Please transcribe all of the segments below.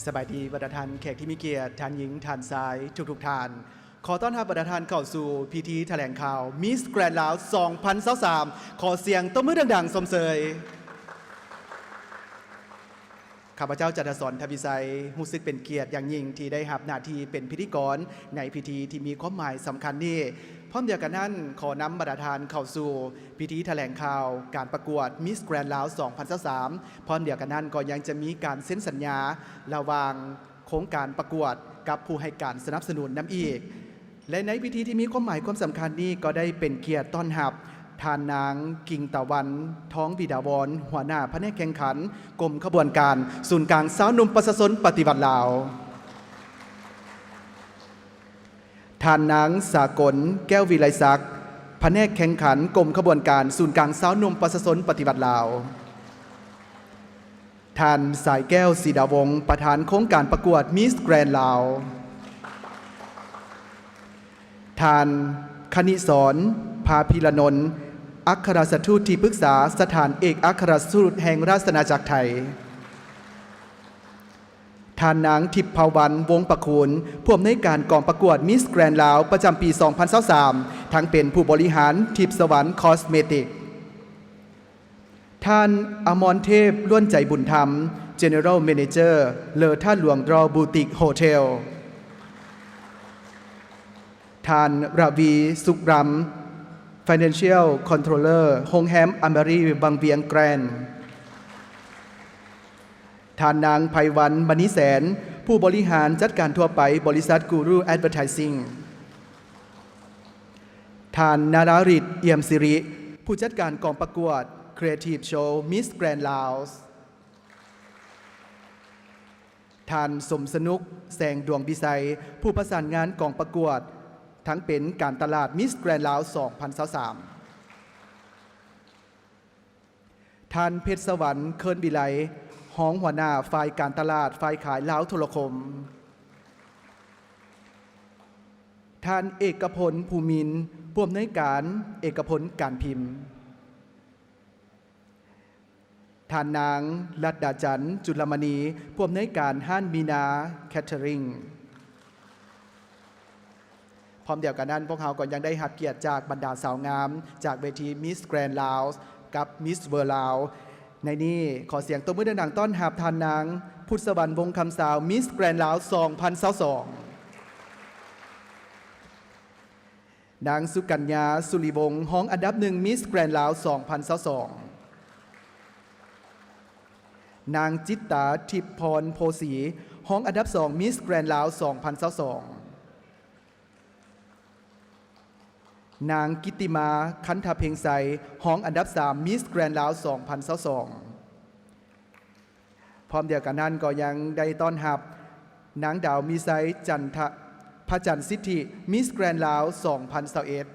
ສະບາຍດີບັນດາທ່ານແຂກທີ່ມີກຽດ, ທ່ານຍິງ, ທ່ານຊາຍ ທຸກໆທ່ານ. ຂໍຕ້ອນຮັບບັນດາທ່ານເຂົ້າສູ່ພິທີຖະແຫຼງຂ່າວ Miss Grand Laos ສອງພັນຊາວສາມ. ຂໍສຽງຕົບມືດັງໆຊົມເຊີຍ. ຂ້າພະເຈົ້າ ຈັນທະສອນ ທະວິໄຊ ຮູ້ສຶກເປັນກຽດຢ່າງຍິ່ງທີ່ໄດ້ຮັບໜ້າທີ່ເປັນພິທີກອນໃນພິທີທີ່ມີຄວາມໝາຍສຳຄັນນີ້. ພ້ອມດຽວກັນນັ້ນ, ຂໍນຳບັນດາທ່ານເຂົ້າສູ່ພິທີຖະແຫຼງຂ່າວການປະກວດ Miss Grand Laos ສອງພັນຊາວສາມ. ພ້ອມດຽວກັນນັ້ນ, ກໍຍັງຈະມີການເຊັນສັນຍາລະຫວ່າງໂຄງການປະກວດກັບຜູ້ໃຫ້ການສະໜັບສະໜູນນຳອີກ. ແລະ ໃນພິທີທີ່ມີຄວາມໝາຍຄວາມສຳຄັນນີ້ ກໍໄດ້ເປັນກຽດຕ້ອນຮັບທ່ານນາງ ກິ່ງຕາວັນ ທອງວິດາວອນ ຫົວໜ້າພະແນກແຂ່ງຂັນ ກົມຂະບວນການ ສູນກາງຊາວໜຸ່ມປະຊາຊົນປະຕິວັດລາວ, ທ່ານນາງ ສາກົນ ແກ້ວວິໄລສັກ ພະແນກແຂ່ງຂັນ ກົມຂະບວນການ ສູນກາງຊາວໜຸ່ມປະຊາຊົນປະຕິວັດລາວ. ທ່ານ ສາຍແກ້ວ ສີດາວົງ ປະທານໂຄງການປະກວດ Miss Grand Laos, ທ່ານ ຄະນິສອນ ພາພິລະນົນ ອັກຄະລັດຖະທູດທີ່ປຶກສາສະຖານເອກອັກຄະລັດຖະທູດແຫ່ງລາຊະອານາຈັກໄທ, ທ່ານນາງ ທິບພາວັນ ວົງປະຄູນ ຜູ້ອຳນວຍການກອງປະກວດ Miss Grand Laos ປະຈຳປີສອງພັນຊາວສາມ ທັງເປັນຜູ້ບໍລິຫານທິບສະຫວັນຄອສເມຕິກ. ທ່ານ ອະມອນເທບ ລ້ວນໃຈບຸນທຳ General Manager ເລີທ່າດຫຼວງ Draw Boutique Hotel, ທ່ານ ລະວີ ສຸກຣຳ Financial Controller ໂຮງແຮມ Amery ວັງວຽງ Grand, ທ່ານນາງ ໄພວັນ ມະນີແສນ ຜູ້ບໍລິຫານຈັດການທົ່ວໄປ ບໍລິສັດ Guru Advertising, ທ່ານ ນາລາຣິດ ອຽມສິລິ ຜູ້ຈັດການກອງປະກວດ Creative Show Miss Grand Laos, ທ່ານ ສົມສະໜຸກ ແສງດວງວິໄຊ ຜູ້ປະສານງານກອງປະກວດ ທັງເປັນການຕະຫຼາດ Miss Grand Laos ສອງພັນຊາວສາມ. ທ່ານ ເພັດສະຫວັນ ເຄີນວິໄລ ຮອງຫົວໜ້າຝ່າຍການຕະຫຼາດ ຝ່າຍຂາຍລາວໂທລະຄົມ, ທ່ານ ເອກະພົນ ພູມິນ ຜູ້ອຳນວຍການເອກະພົນການພິມ, ທ່ານນາງ ລັດດາຈັນ ຈຸລະມະນີ ຜູ້ອຳນວຍການຮ້ານມີນາ Catering. ພ້ອມດຽວກັນນັ້ນ, ພວກເຮົາກໍຍັງໄດ້ຮັບກຽດຈາກບັນດາສາວງາມຈາກເວທີ Miss Grand Laos ກັບ Miss World Laos. ໃນນີ້ ຂໍສຽງຕົບມືດັງໆຕ້ອນຮັບທ່ານນາງ ພຸດສະຫວັນ ວົງຄຳສາວ Miss Grand Laos ສອງພັນຊາວສອງ, ນາງ ສຸກັນຍາ ສຸລິວົງ ຮອງອັນດັບໜຶ່ງ Miss Grand Laos ສອງພັນຊາວສອງ, ນາງ ຈິດຕາ ທິບພອນ ໂພສີ ຮອງອັນດັບສອງ Miss Grand Laos ສອງພັນຊາວສອງ, ນາງ ກິດຕິມາ ຄັນທະເພັງໄຊ ຮອງອັນດັບສາມ Miss Grand Laos ສອງພັນຊາວສອງ. ພ້ອມດຽວກັນນັ້ນກໍຍັງໄດ້ຕ້ອນຮັບນາງ ດາວມີໄຊ ຈັນທະ ພະຈັນສິດທິ Miss Grand Laos ສອງພັນຊາວເອັດ,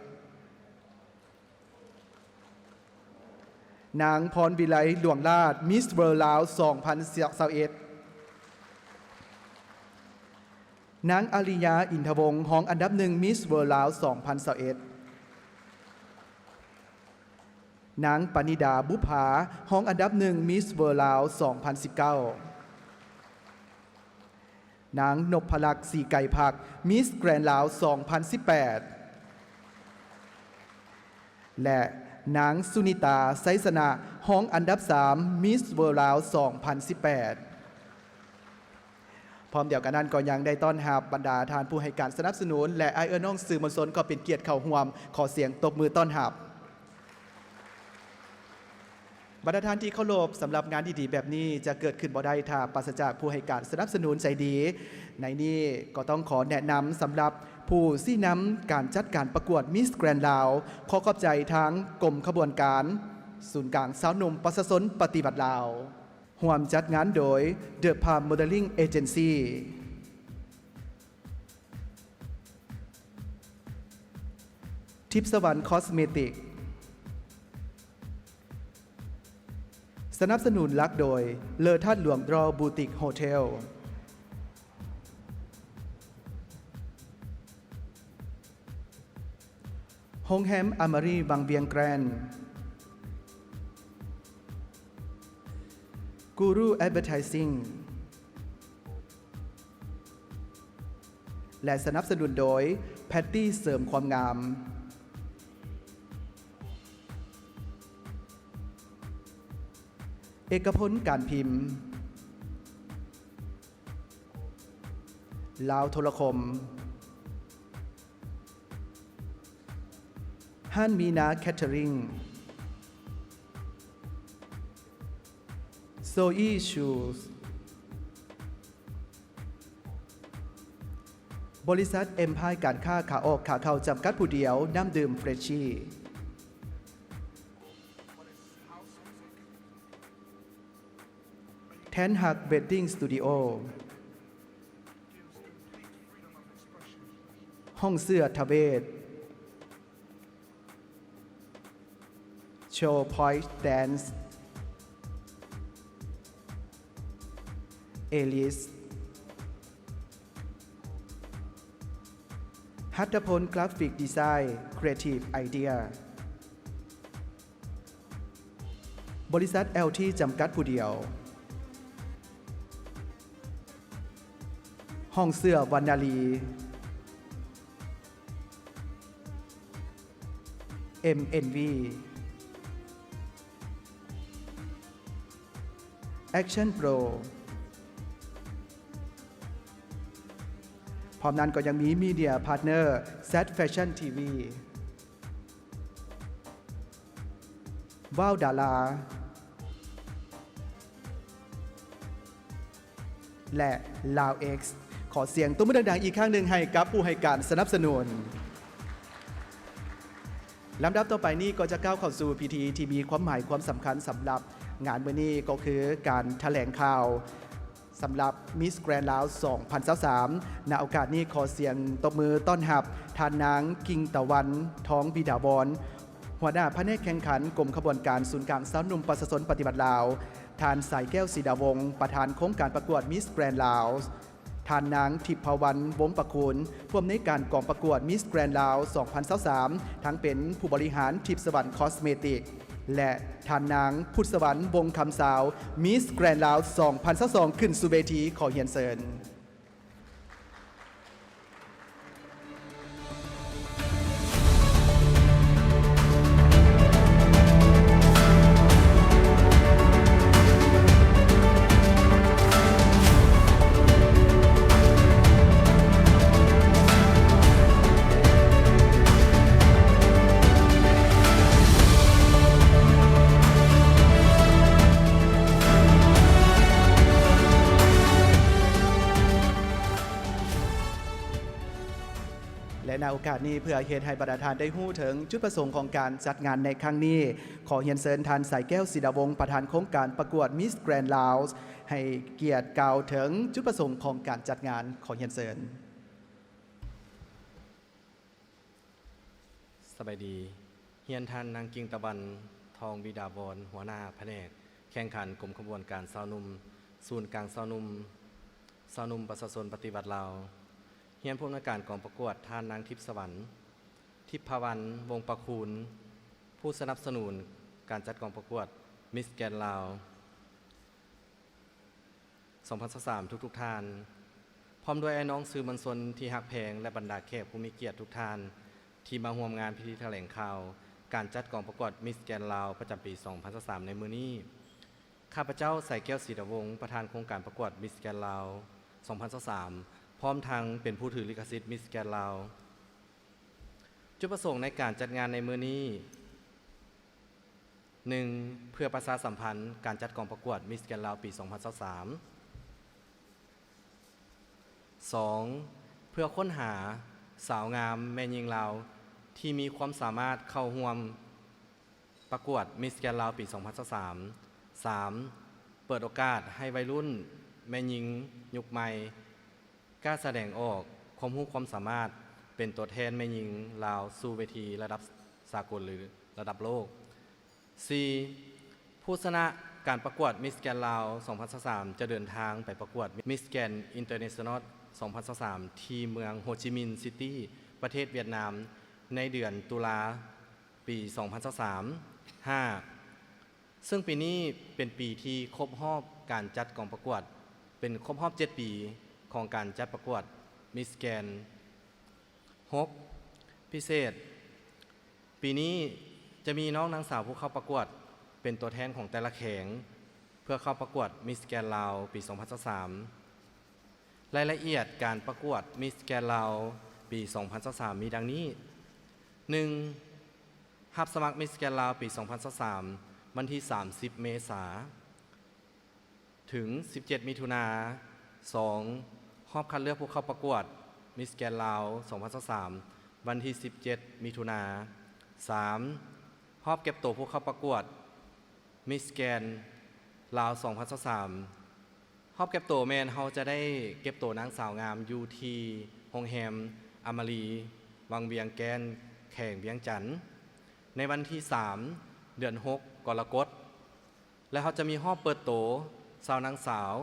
ນາງ ພອນວິໄລ ຫຼວງລາດ Miss World Laos ສອງພັນຊາວເອັດ, ນາງ ອາລິຍາ ອິນທະວົງ ຮອງອັນດັບໜຶ່ງ Miss World Laos ສອງພັນຊາວເອັດ, ນາງ ປານິດາ ບຸບຜາ ຮອງອັນດັບໜຶ່ງ Miss World Laos ສອງພັນສິບເກົ້າ, ນາງ ນົບພະລັກ ສີໄກພັກ Miss Grand Laos ສອງພັນສິບແປດ ແລະ ນາງ ສຸນິຕາ ໄຊຊະນະ ຮອງອັນດັບສາມ Miss World Laos ສອງພັນສິບແປດ. ພ້ອມດຽວກັນນັ້ນກໍຍັງໄດ້ຕ້ອນຮັບບັນດາທ່ານຜູ້ໃຫ້ການສະໜັບສະໜູນ ແລະ ອ້າຍເອື້ອຍນ້ອງສື່ມວນຊົນກໍເປັນກຽດເຂົ້າຮ່ວມ, ຂໍສຽງຕົບມືຕ້ອນຮັບ. ບັນດາທ່ານທີ່ເຄົາລົບ, ສຳລັບງານດີໆແບບນີ້ຈະເກີດຂຶ້ນບໍ່ໄດ້ຖ້າປາສະຈາກຜູ້ໃຫ້ການສະໜັບສະໜູນໃຈດີ. ໃນນີ້ກໍຕ້ອງຂໍແນະນຳສຳລັບຜູ້ຊີ້ນຳການຈັດການປະກວດ Miss Grand Laos. ຂໍຂອບໃຈທາງກົມຂະບວນການ ສູນກາງຊາວໜຸ່ມປະຊາຊົນປະຕິວັດລາວ. ຮ່ວມຈັດງານໂດຍ The Palm Modeling Agency, ທິບສະຫວັນຄອສເມຕິກ, ສະໜັບສະໜູນຫຼັກໂດຍ ເລີທາດຫຼວງ Draw Boutique Hotel, ໂຮງແຮມ Amery ວັງວຽງ Grand, Guru Advertising, ແລະ ສະໜັບສະໜູນໂດຍ ແພັດຕີ້ເສີມຄວາມງາມ, ເອກະພົນການພິມ, ລາວໂທລະຄົມ, ຮ້ານມີນາແຄເທີຣິງ, ໂຊອີຊູສ, ບໍລິສັດເອັມພາຍການຄ້າຂາອອກຂາເຂົ້າຈຳກັດຜູ້ດຽວ, ນ້ຳດື່ມເຟຣດຊີ, ແທນຮັກເວດດິ້ງສະຕູດິໂອ, ຫ້ອງເສື້ອທະເວດ, ໂຊພອຍແດນສ໌, ເອລິສ, ຫັດຖະພົນກຣາຟິກດີໄຊ, ຄຣີເອທີບໄອເດຍ, ບໍລິສັດແອລທີຈຳກັດຜູ້ດຽວ, ຫ້ອງເສື້ອວັນນາລີ, ເອັມເອັນວີ, ແອັກຊັນໂປຣ, ພ້ອມນັ້ນກໍຍັງມີມີເດຍພາດເນີ ແຊັດແຟຊັ່ນທີວີ, ວ້າວດາລາ ແລະ ລາວເອັກສ໌. ຂໍສຽງຕົບມືດັງໆອີກຄັ້ງໜຶ່ງໃຫ້ກັບຜູ້ໃຫ້ການສະໜັບສະໜູນ. ລຳດັບຕໍ່ໄປນີ້ກໍຈະກ້າວເຂົ້າສູ່ພິທີທີ່ມີຄວາມໝາຍຄວາມສຳຄັນສຳລັບງານມື້ນີ້ ກໍຄືການຖະແຫຼງຂ່າວ ສຳລັບມິສແກຣນລາວສອງພັນຊາວສາມ. ນະໂອກາດນີ້ຂໍສຽງຕົບມືຕ້ອນຮັບທ່ານນາງ ກິ່ງຕາວັນ ທອງວິດາວອນ ຫົວໜ້າພະແນກແຂ່ງຂັນ ກົມຂະບວນການສູນກາງຊາວໜຸ່ມປະຊາຊົນປະຕິວັດລາວ, ທ່ານ ສາຍແກ້ວ ສີດາວົງ ປະທານໂຄງການປະກວດມິສແກຣນລາວ, ທ່ານນາງ ທິບພະວັນ ວົງປະຄູນ ຜູ້ອຳນວຍການກອງປະກວດມິສແກຣນລາວສອງພັນຊາວສາມ ທັງເປັນຜູ້ບໍລິຫານທິບສະຫວັນຄອສເມຕິກ ແລະ ທ່ານນາງ ພຸດສະຫວັນ ວົງຄຳຊາວ ມິສແກຣນລາວສອງພັນຊາວສອງ ຂຶ້ນສູ່ເວທີ. ຂໍຮຽນເຊີນ. ແລະ ນະໂອກາດນີ້ ເພື່ອເຮັດໃຫ້ບັນດາທ່ານໄດ້ຮູ້ເຖິງຈຸດປະສົງຂອງການຈັດງານໃນຄັ້ງນີ້, ຂໍຮຽນເຊີນທ່ານ ສາຍແກ້ວ ສີດາວົງ ປະທານໂຄງການປະກວດມິສແກຣນລາວ ໃຫ້ກຽດກ່າວເຖິງຈຸດປະສົງຂອງການຈັດງານ. ຂໍຮຽນເຊີນ. ສະບາຍດີ. ຮຽນທ່ານນາງ ກິ່ງຕາວັນ ທອງວິດາວອນ ຫົວໜ້າພະແນກແຂ່ງຂັນ ກົມຂະບວນການຊາວໜຸ່ມ ສູນກາງຊາວໜຸ່ມ ຊາວໜຸ່ມປະຊາຊົນປະຕິວັດລາວ. ຮຽນຜູ້ອຳນວຍການກອງປະກວດ ທ່ານນາງ ທິບສະຫວັນ ທິບພະວັນ ວົງປະຄູນ ຜູ້ສະໜັບສະໜູນການຈັດກອງປະກວດມິສແກຣນລາວ ສອງພັນຊາວສາມ ທຸກໆທ່ານ, ພ້ອມດ້ວຍອ້າຍນ້ອງສື່ມວນຊົນທີ່ຮັກແພງ ແລະ ບັນດາແຂກຜູ້ມີກຽດທຸກທ່ານ ທີ່ມາຮ່ວມງານພິທີຖະແຫຼງຂ່າວການຈັດກອງປະກວດມິສແກຣນລາວ ປະຈຳປີສອງພັນຊາວສາມ ໃນມື້ນີ້. ຂ້າພະເຈົ້າ ສາຍແກ້ວ ສີດາວົງ ປະທານໂຄງການປະກວດມິສແກຣນລາວສອງພັນຊາວສາມ ພ້ອມທັງເປັນຜູ້ຖືລິຂະສິດມິສແກຣນລາວ. ຈຸດປະສົງໃນການຈັດງານໃນມື້ນີ້, ໜຶ່ງ ເພື່ອປະຊາສຳພັນການຈັດກອງປະກວດມິສແກຣນລາວປີສອງພັນຊາວສາມ. ສອງ ເພື່ອຄົ້ນຫາສາວງາມແມ່ຍິງລາວທີ່ມີຄວາມສາມາດເຂົ້າຮ່ວມປະກວດມິສແກຣນລາວປີສອງພັນຊາວສາມ. ສາມ ເປີດໂອກາດໃຫ້ໄວລຸ້ນແມ່ຍິງຍຸກໃໝ່ ກ້າສະແດງອອກຄວາມຮູ້ຄວາມສາມາດ ເປັນຕົວແທນແມ່ຍິງລາວສູ່ເວທີລະດັບສາກົນ ຫຼື ລະດັບໂລກ. ສີ່ ຜູ້ຊະນະການປະກວດມິສແກຣນລາວສອງພັນຊາວສາມ ຈະເດີນທາງໄປປະກວດມິສແກຣນອິນເຕີເນຊັນນໍລສອງພັນຊາວສາມ ທີ່ເມືອງໂຮຈິມິນຊິຕີ ປະເທດຫວຽດນາມ ໃນເດືອນຕຸລາ ປີສອງພັນຊາວສາມ. ຫ້າ ເຊິ່ງປີນີ້ເປັນປີທີ່ຄົບຮອບການຈັດກອງປະກວດ ເປັນຄົບຮອບເຈັດປີຂອງການຈັດປະກວດມິສແກຣນ ຫົກ ພິເສດ, ປີນີ້ຈະມີນ້ອງນາງສາວຜູ້ເຂົ້າປະກວດເປັນຕົວແທນຂອງແຕ່ລະແຂວງ ເພື່ອເຂົ້າປະກວດ Miss Grand ລາວ ປີສອງພັນຊາວສາມ. ລາຍລະອຽດການປະກວດ Miss Grand ລາວ ປີສອງພັນຊາວສາມ ມີດັ່ງນີ້: ໜຶ່ງ ຮັບສະໝັກ Miss Grand ລາວ ປີສອງພັນຊາວສາມ ວັນທີສາມສິບ ເມສາ ເຖິງ ສິບເຈັດ ມິຖຸນາ. ສອງ ຮອບຄັດເລືອກຜູ້ເຂົ້າປະກວດ Miss Grand ລາວ ສອງພັນຊາວສາມ ວັນທີ ສິບເຈັດ ມິຖຸນາ. ສາມ ຮອບເກັບໂຕຜູ້ເຂົ້າປະກວດ Miss Grand ລາວ ສອງພັນຊາວສາມ. ຮອບເກັບໂຕແມ່ນເຮົາຈະໄດ້ເກັບໂຕນາງສາວງາມຢູ່ທີ່ໂຮງແຮມອາມາຣີ ວັງວຽງແກ້ນ ແຂວງວຽງຈັນ ໃນວັນທີ ສາມ ເດືອນ ຫົກ ກໍລະກົດ ແລະ ເຮົາຈະມີຮອບເປີດໂຕຊາວນາງສາວ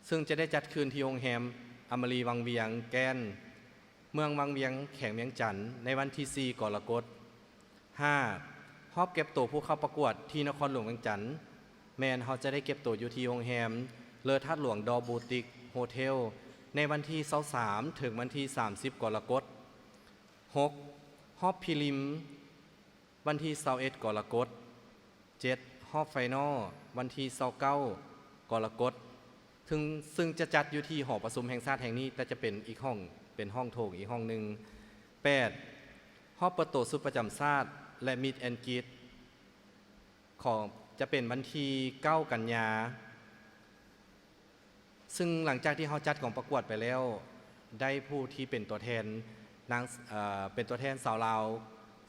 ເຊິ່ງຈະໄດ້ຈັດຂຶ້ນທີ່ໂຮງແຮມອາມາຣີ ວັງວຽງແກ້ນ ເມືອງວັງວຽງ ແຂວງວຽງຈັນ ໃນວັນທີ ສີ່ ກໍລະກົດ. ຫ້າ ຮອບເກັບໂຕຜູ້ເຂົ້າປະກວດທີ່ນະຄອນຫຼວງວຽງຈັນ ແມ່ນເຮົາຈະໄດ້ເກັບໂຕຢູ່ທີ່ໂຮງແຮມເລີທາດຫຼວງ ດໍບູຕິກ ໂຮເທວ ໃນວັນທີ ຊາວສາມ ເຖິງວັນທີ ສາມສິບ ກໍລະກົດ. ຫົກ ຮອບພຣີລິມ ວັນທີ ຊາວເອັດ ກໍລະກົດ. ເຈັດ ຮອບໄຟນອລ ວັນທີ ຊາວເກົ້າ ກໍລະກົດ ເຊິ່ງ ເຊິ່ງຈະຈັດຢູ່ທີ່ຫໍປະຊຸມແຫ່ງຊາດແຫ່ງນີ້ ແຕ່ຈະເປັນອີກຫ້ອງ ເປັນຫ້ອງໂຖງອີກຫ້ອງໜຶ່ງ. ແປດ ຮອບເປີດໂຕຊຸດປະຈຳຊາດ ແລະ Meet and Greet ຂອງ ຈະເປັນວັນທີ ເກົ້າ ກັນຍາ. ເຊິ່ງຫຼັງຈາກທີ່ເຮົາຈັດກອງປະກວດໄປແລ້ວ ໄດ້ຜູ້ທີ່ເປັນຕົວແທນນາງ ເອີ ເປັນຕົວແທນຊາວລາວ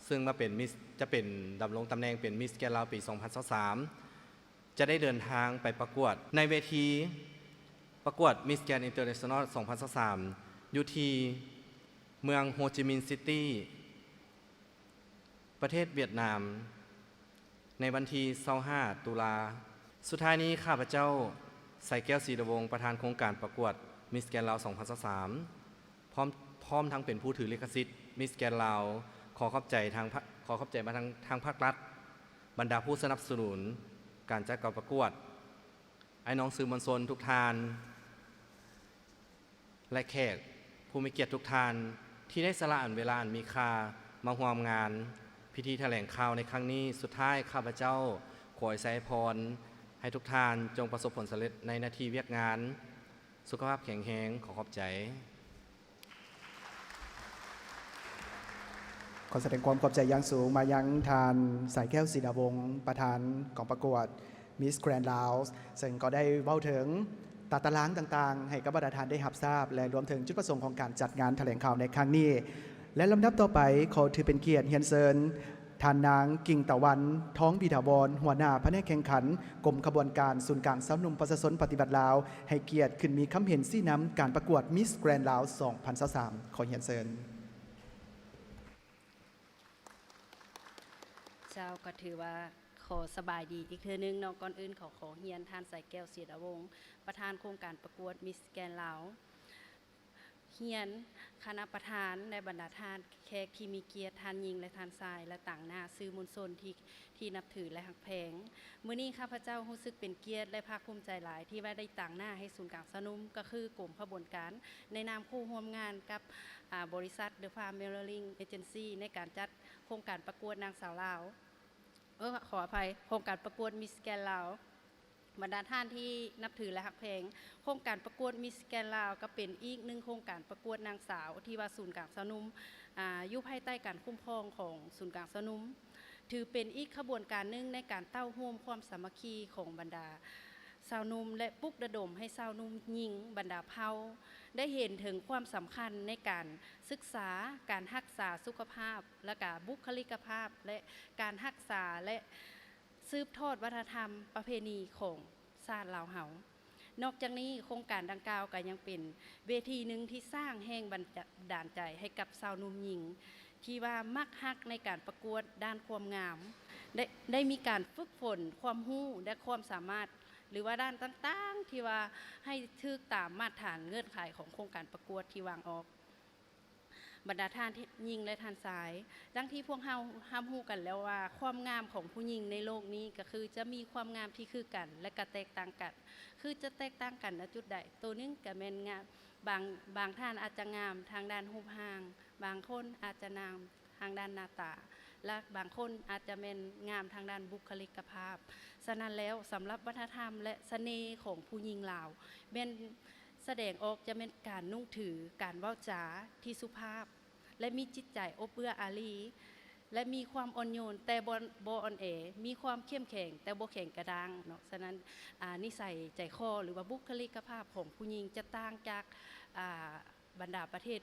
ເຊິ່ງມາເປັນມິສ ຈະເປັນ ດຳລົງຕຳແໜ່ງເປັນ Miss Grand ລາວ ປີສອງພັນຊາວສາມ ຈະໄດ້ເດີນທາງໄປປະກວດໃນເວທີປະກວດ Miss Grand International ສອງພັນຊາວສາມ ຢູ່ທີ່ເມືອງໂຮຈິມິນຊິຕີ ປະເທດຫວຽດນາມ ໃນວັນທີ ຊາວຫ້າ ຕຸລາ. ສຸດທ້າຍນີ້ ຂ້າພະເຈົ້າ ໄຊແກ້ວ ສີດາວົງ ປະທານໂຄງການປະກວດ Miss Grand ລາວ ສອງພັນຊາວສາມ ພ້ອມ ພ້ອມທັງເປັນຜູ້ຖືລິຂະສິດ Miss Grand ລາວ ຂໍຂອບໃຈທາງພະ ຂໍຂອບໃຈມາທາງ ທາງພາກລັດ, ບັນດາຜູ້ສະໜັບສະໜູນການຈັດການປະກວດ, ອ້າຍນ້ອງສື່ມວນຊົນທຸກທ່ານ ແລະ ແຂກຜູ້ມີກຽດທຸກທ່ານ ທີ່ໄດ້ສະຫຼະອັນເວລາອັນມີຄ່າມາຮ່ວມງານພິທີຖະແຫຼງຂ່າວໃນຄັ້ງນີ້. ສຸດທ້າຍ ຂ້າພະເຈົ້າຂໍອວຍໄຊພອນໃຫ້ທຸກທ່ານຈົ່ງປະສົບຜົນສຳເລັດໃນໜ້າທີ່ວຽກງານ, ສຸຂະພາບແຂງແຮງ. ຂໍຂອບໃຈ. ຂໍສະແດງຄວາມຂອບໃຈຢ່າງສູງມາຍັງທ່ານ ສາຍແກ້ວ ສີດາວົງ ປະທານກອງປະກວດ Miss Grand Laos ເຊິ່ງກໍໄດ້ເວົ້າເຖິງຕາຕະລາງຕ່າງໆ ໃຫ້ກັບບັນດາທ່ານໄດ້ຮັບຊາບ ແລະ ລວມເຖິງຈຸດປະສົງຂອງການຈັດງານຖະແຫຼງຂ່າວໃນຄັ້ງນີ້. ແລະ ລຳດັບຕໍ່ໄປ ຂໍຖືເປັນກຽດຮຽນເຊີນ ທ່ານນາງ ກິ່ງຕາວັນ ທອງວິຖາວອນ ຫົວໜ້າພະແນກແຂ່ງຂັນ ກົມຂະບວນການສູນກາງຊາວໜຸ່ມປະຊາຊົນປະຕິວັດລາວ ໃຫ້ກຽດຂຶ້ນມີຄຳເຫັນຊີ້ນຳການປະກວດ Miss Grand Laos ສອງພັນຊາວສາມ. ຂໍຮຽນເຊີນ. ເຈົ້າ, ກໍຖືວ່າຂໍສະບາຍດີອີກເທື່ອໜຶ່ງເນາະ. ກ່ອນອື່ນ ຂໍ ຂໍຮຽນທ່ານ ສາຍແກ້ວ ສີດາວົງ ປະທານໂຄງການປະກວດ Miss Grand Laos, ຮຽນຄະນະປະທານ ແລະ ບັນດາທ່ານແຂກທີ່ມີກຽດ, ທ່ານຍິງ ແລະ ທ່ານຊາຍ, ແລະ ຕາງໜ້າສື່ມວນຊົນທີ່ ທີ່ນັບຖື ແລະ ຮັກແພງ. ມື້ນີ້ຂ້າພະເຈົ້າຮູ້ສຶກເປັນກຽດ ແລະ ພາກພູມໃຈຫຼາຍ ທີ່ວ່າໄດ້ຕາງໜ້າໃຫ້ສູນກາງຊາວໜຸ່ມ ກໍຄືກົມຂະບວນການ ໃນນາມຄູ່ຮ່ວມງານກັບ ອາ ບໍລິສັດ The Farm Mirroring Agency ໃນການຈັດໂຄງການປະກວດນາງສາວລາວ ເອີ ຂໍອະໄພ, ໂຄງການປະກວດ Miss Grand Laos. ບັນດາທ່ານທີ່ນັບຖື ແລະ ຮັກແພງ, ໂຄງການປະກວດ Miss Grand Laos ກໍເປັນອີກໜຶ່ງໂຄງການປະກວດນາງສາວ ທີ່ວ່າສູນກາງຊາວໜຸ່ມ ອາ ຢູ່ພາຍໃຕ້ການຄຸ້ມຄອງຂອງສູນກາງຊາວໜຸ່ມ ຖືເປັນອີກຂະບວນການໜຶ່ງໃນການເຕົ້າໂຮມຄວາມສາມັກຄີຂອງບັນດາຊາວໜຸ່ມ ແລະ ປຸກລະດົມໃຫ້ຊາວໜຸ່ມຍິງບັນດາເຜົ່າ ໄດ້ເຫັນເຖິງຄວາມສຳຄັນໃນການສຶກສາ, ການຮັກສາສຸຂະພາບ ແລະ ກະບຸກຄະລິກະພາບ ແລະ ການຮັກສາ ແລະ ສືບທອດວັດທະນະທຳປະເພນີຂອງຊາດລາວເຮົາ. ນອກຈາກນີ້ ໂຄງການດັ່ງກ່າວກໍຍັງເປັນເວທີໜຶ່ງທີ່ສ້າງແຮງບັນດານໃຈໃຫ້ກັບຊາວໜຸ່ມຍິງ ທີ່ວ່າມັກຮັກໃນການປະກວດດ້ານຄວາມງາມ ໄດ້ ໄດ້ມີການຝຶກຝົນຄວາມຮູ້ ແລະ ຄວາມສາມາດ ຫຼືວ່າດ້ານຕ່າງໆ ທີ່ວ່າໃຫ້ຖືກຕາມມາດຖານເງື່ອນໄຂຂອງໂຄງການປະກວດທີ່ວາງອອກ. ບັນດາທ່ານຍິງ ແລະ ທ່ານຊາຍ, ດັ່ງທີ່ພວກເຮົາຮັບຮູ້ກັນແລ້ວວ່າ ຄວາມງາມຂອງຜູ້ຍິງໃນໂລກນີ້ກໍຄືຈະມີຄວາມງາມທີ່ຄືກັນ ແລະ ກໍແຕກຕ່າງກັນ. ຄືຈະແຕກຕ່າງກັນນະຈຸດໃດ? ໂຕໜຶ່ງກໍແມ່ນງາມ, ບາງ, ບາງທ່ານອາດຈະງາມທາງດ້ານຮູບຮ່າງ, ບາງຄົນອາດຈະງາມທາງດ້ານໜ້າຕາ ແລະ ບາງຄົນອາດຈະແມ່ນງາມທາງດ້ານບຸກຄະລິກກະພາບ. ສະນັ້ນແລ້ວ ສຳລັບວັດທະນະທຳ ແລະ ສະເໜ່ຂອງຜູ້ຍິງລາວ ແມ່ນສະແດງອອກຈະແມ່ນການນຸ່ງຖື, ການເວົ້າຈາທີ່ສຸພາບ ແລະ ມີຈິດໃຈອົບເອື້ອອາລີ ແລະ ມີຄວາມອ່ອນໂຍນ ແຕ່ບໍ່ ບໍ່ອ່ອນແອ, ມີຄວາມເຂັ້ມແຂງ ແຕ່ບໍ່ແຂງກະດ້າງເນາະ. ສະນັ້ນ ອາ ນິໄສໃຈຄໍ ຫຼືວ່າບຸກຄະລິກກະພາບຂອງຜູ້ຍິງຈະຕ່າງຈາກ ອາ ບັນດາປະເທດ